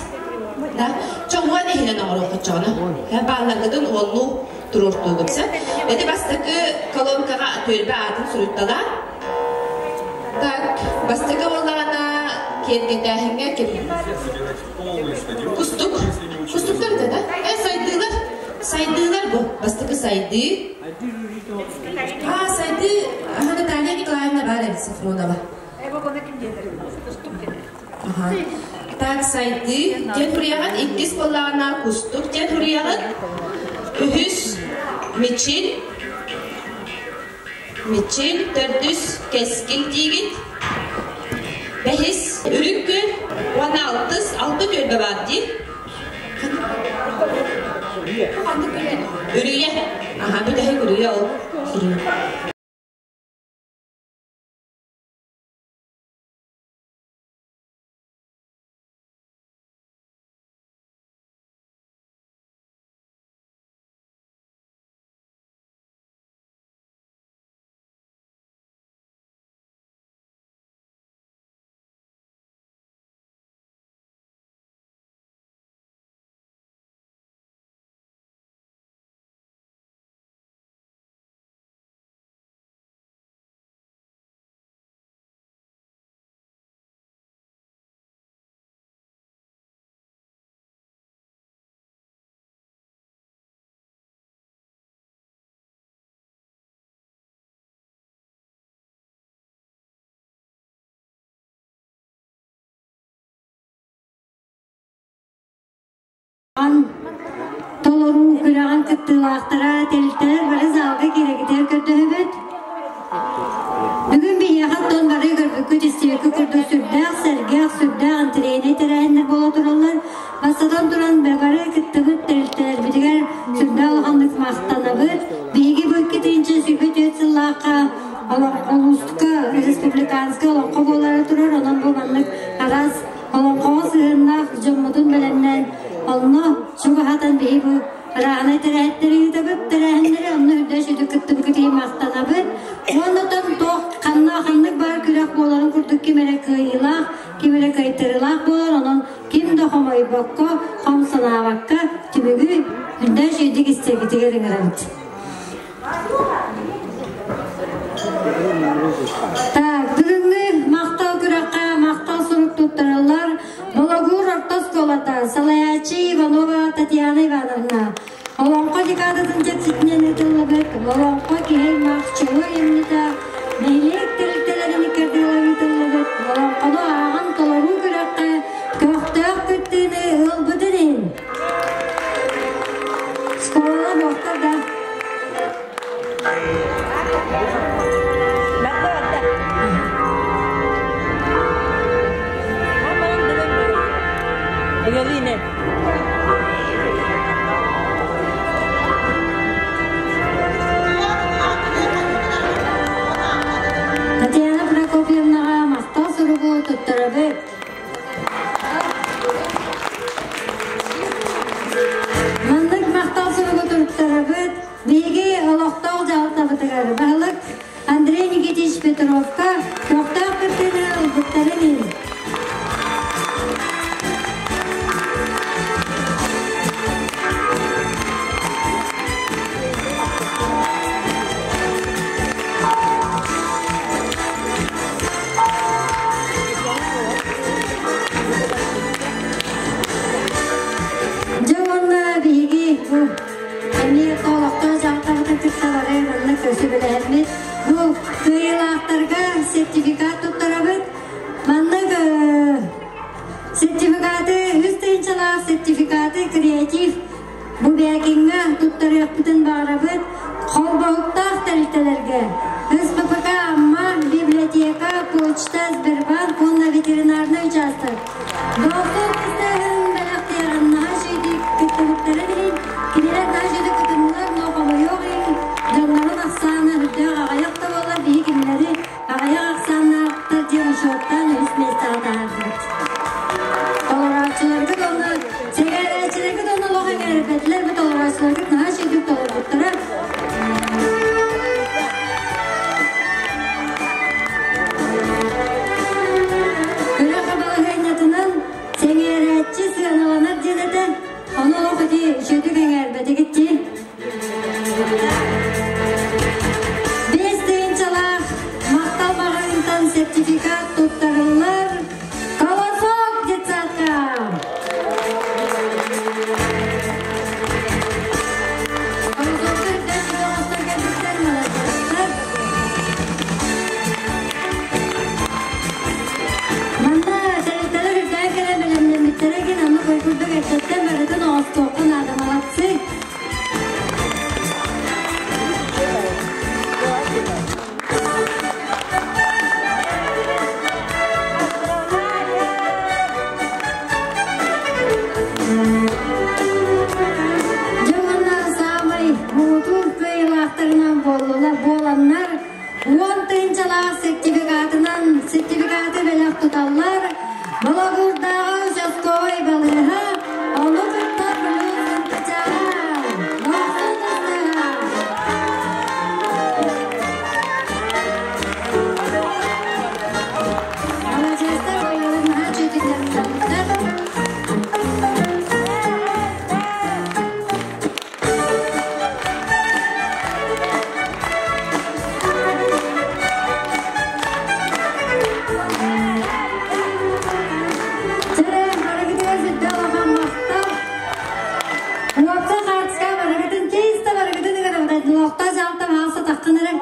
Да. Чоҥуон иһинэн оҥоруоххут чоҕону. Баалларгытын уоннуу туруортуугут сөп. Эти бастакы колонкаҕа түөлбэ аатын суруйталаа. Так, бастакы буоллаҕына киэргэтээһиҥҥэ ким? Кустук. Кустуктар да, да? Э, сайдыылар. Сайдыылар бу. Бастакы сайдыы. А, сайды Ага, Наталья Николаевна баар эбит Сафронова. Ага. Так, сайды диэн суруйаҕын, иккис буоллаҕына кустук диэн суруйаҕын, үһүс мичил, мичил, төрдүс кэскил диигит, бэһис үрүҥ күн уонна алтыс алты түөлбэ баар дии. Үрүйэ. Аха, бүтэһик үрүйэ ол. Толоруу күрэҕин кыттыылаахтара тэрилтэлэр бары залга киирэгитигэр көрдөһөбүт. Бүгүн биһиэхэ оттон бары көрбүккүт истибиккит курдук сүрдээх сэргэх, сүрдээх интэриэһинэй тэрээһиннэр буола тураллар. Бастатан туран бары кыттыбыт тэрилтэлэрбитигэр сүрдээх улаханнык махтанабыт. Биһиги бу 2024 сыллаахха улууска республиканскай олоҥхо буолара турар, онон бу маннык араас олоҥхоҕо сыһыаннаах дьоммутун бэлэмнээн, онно чугаһатан биһи бу ырааһынай тэрээһиннэри ыытабыт, тэрээһиннэри онно үрдэ сүдү кыттыбыкыт иһин махтанабыт. Уонна туох ханна ханнык баар күрэх буоларын курдук ким эрэ кыайыылаах, ким эрэ кыайтарыылаах буолар, онон ким да хомойбокко, хом санаабакка түмүгү үрдэ сүдүк истэргитигэр ыҥырабыт. Так, бүгүҥҥү махтал күрэххэ махтал сурук туттараллар Бологуур орто оскуолата, салайааччы Иванова Татьяна Ивановна. Олоҥхо декадатын чэрчитинэн ыытыллыбыт Олоҥхо киһи аймах чулуу айымньыта нэһилиэк тэрилтэлэрин иккэрдигэр ыытыллыбыт Олоҥхону ааҕан толоруу күрэххэ көхтөөх кыттыыны ылбытын иһин Школа доктор да. Татьяна Прокопьевнаҕа махтал суругу туттарабыт. Маннык махтал суругу туттарабыт. Биһиги олохтоох дьаһалтабытыгар Баһылык Андрей Никитич Петровка көхтөөх кыттыыны ылбыттарын иһин. Дьэ уонна биһиги бу эмиэ олохтоох дьахтарбытын кытта бары маннык сүбэлэһэммит бу кыайыылаахтарга сертификат туттарабыт. Маннык сертификаты үс тыһыынчалаах сертификаты креатив бу бэкиҥҥэ туттарыахпытын баҕарабыт. Холбоһуктаах тэрилтэлэргэ СППК Амма, библиотека, почта, Сбербанк уонна ветеринарный участок. Доҕор кыстааһын бэлэхтиэҕин наһаа үчүгэйдик кыттыбыттарын иһин, кинилэр наһаа үчүгэйдик кытыннылар, но хомойуох иһин, дьоннорун ахсаана үрдээх аҕыйах да буоллар, биһи кинилэри аҕыйах ахсааннаахтар диэн учуоттаан үһүс миэстэҕэ таһаардыбыт. Толорооччуларгыт уонна сэҥээрээччилэргит уонна олох эҥээрбэтилэр, бу толорооччуларгыт наһаа үчүгэйдик толорбуттара. Күрэх балаһыанньатынан сэҥээрээччи сыаналанар диэн этэ. Ону олох ити үчүгэйдик эҥээрбэтигит дии. Биэс тыһыынчалаах махтал маҕаһыынтан сертификат туттарыллар. Колосок детсадка! Колосокка үрдэх оҕостор кэлбиттэр, маладьыастар. Манна тэрилтэлэр үрдээн кэлэн бэлэмнэммиттэрэ гин аны курдук эрдэттэн барытын оҥостуохха наада, молодцы! Дьэ уонна саамай муҥутуур кыайыылаахтарынан буоллулар буоланнар 10 тыһыынчалаах сертификатынан сертификаты бэлэх туталлар Бологуурдааҕы участковай балыыһа, ону кытта Плюс МПЧА. Махтал тастыга! Маладьыастар, оҕолорун наһаа үчүгэйдик дьарыктаммыттар. Чэрэ, барыгытыгар сүрдээх улахан махтал. Уопсай хаартыска барыгытын чисто барыгытын ыгырабыт. Лохто жалта мааса таххын эрэ.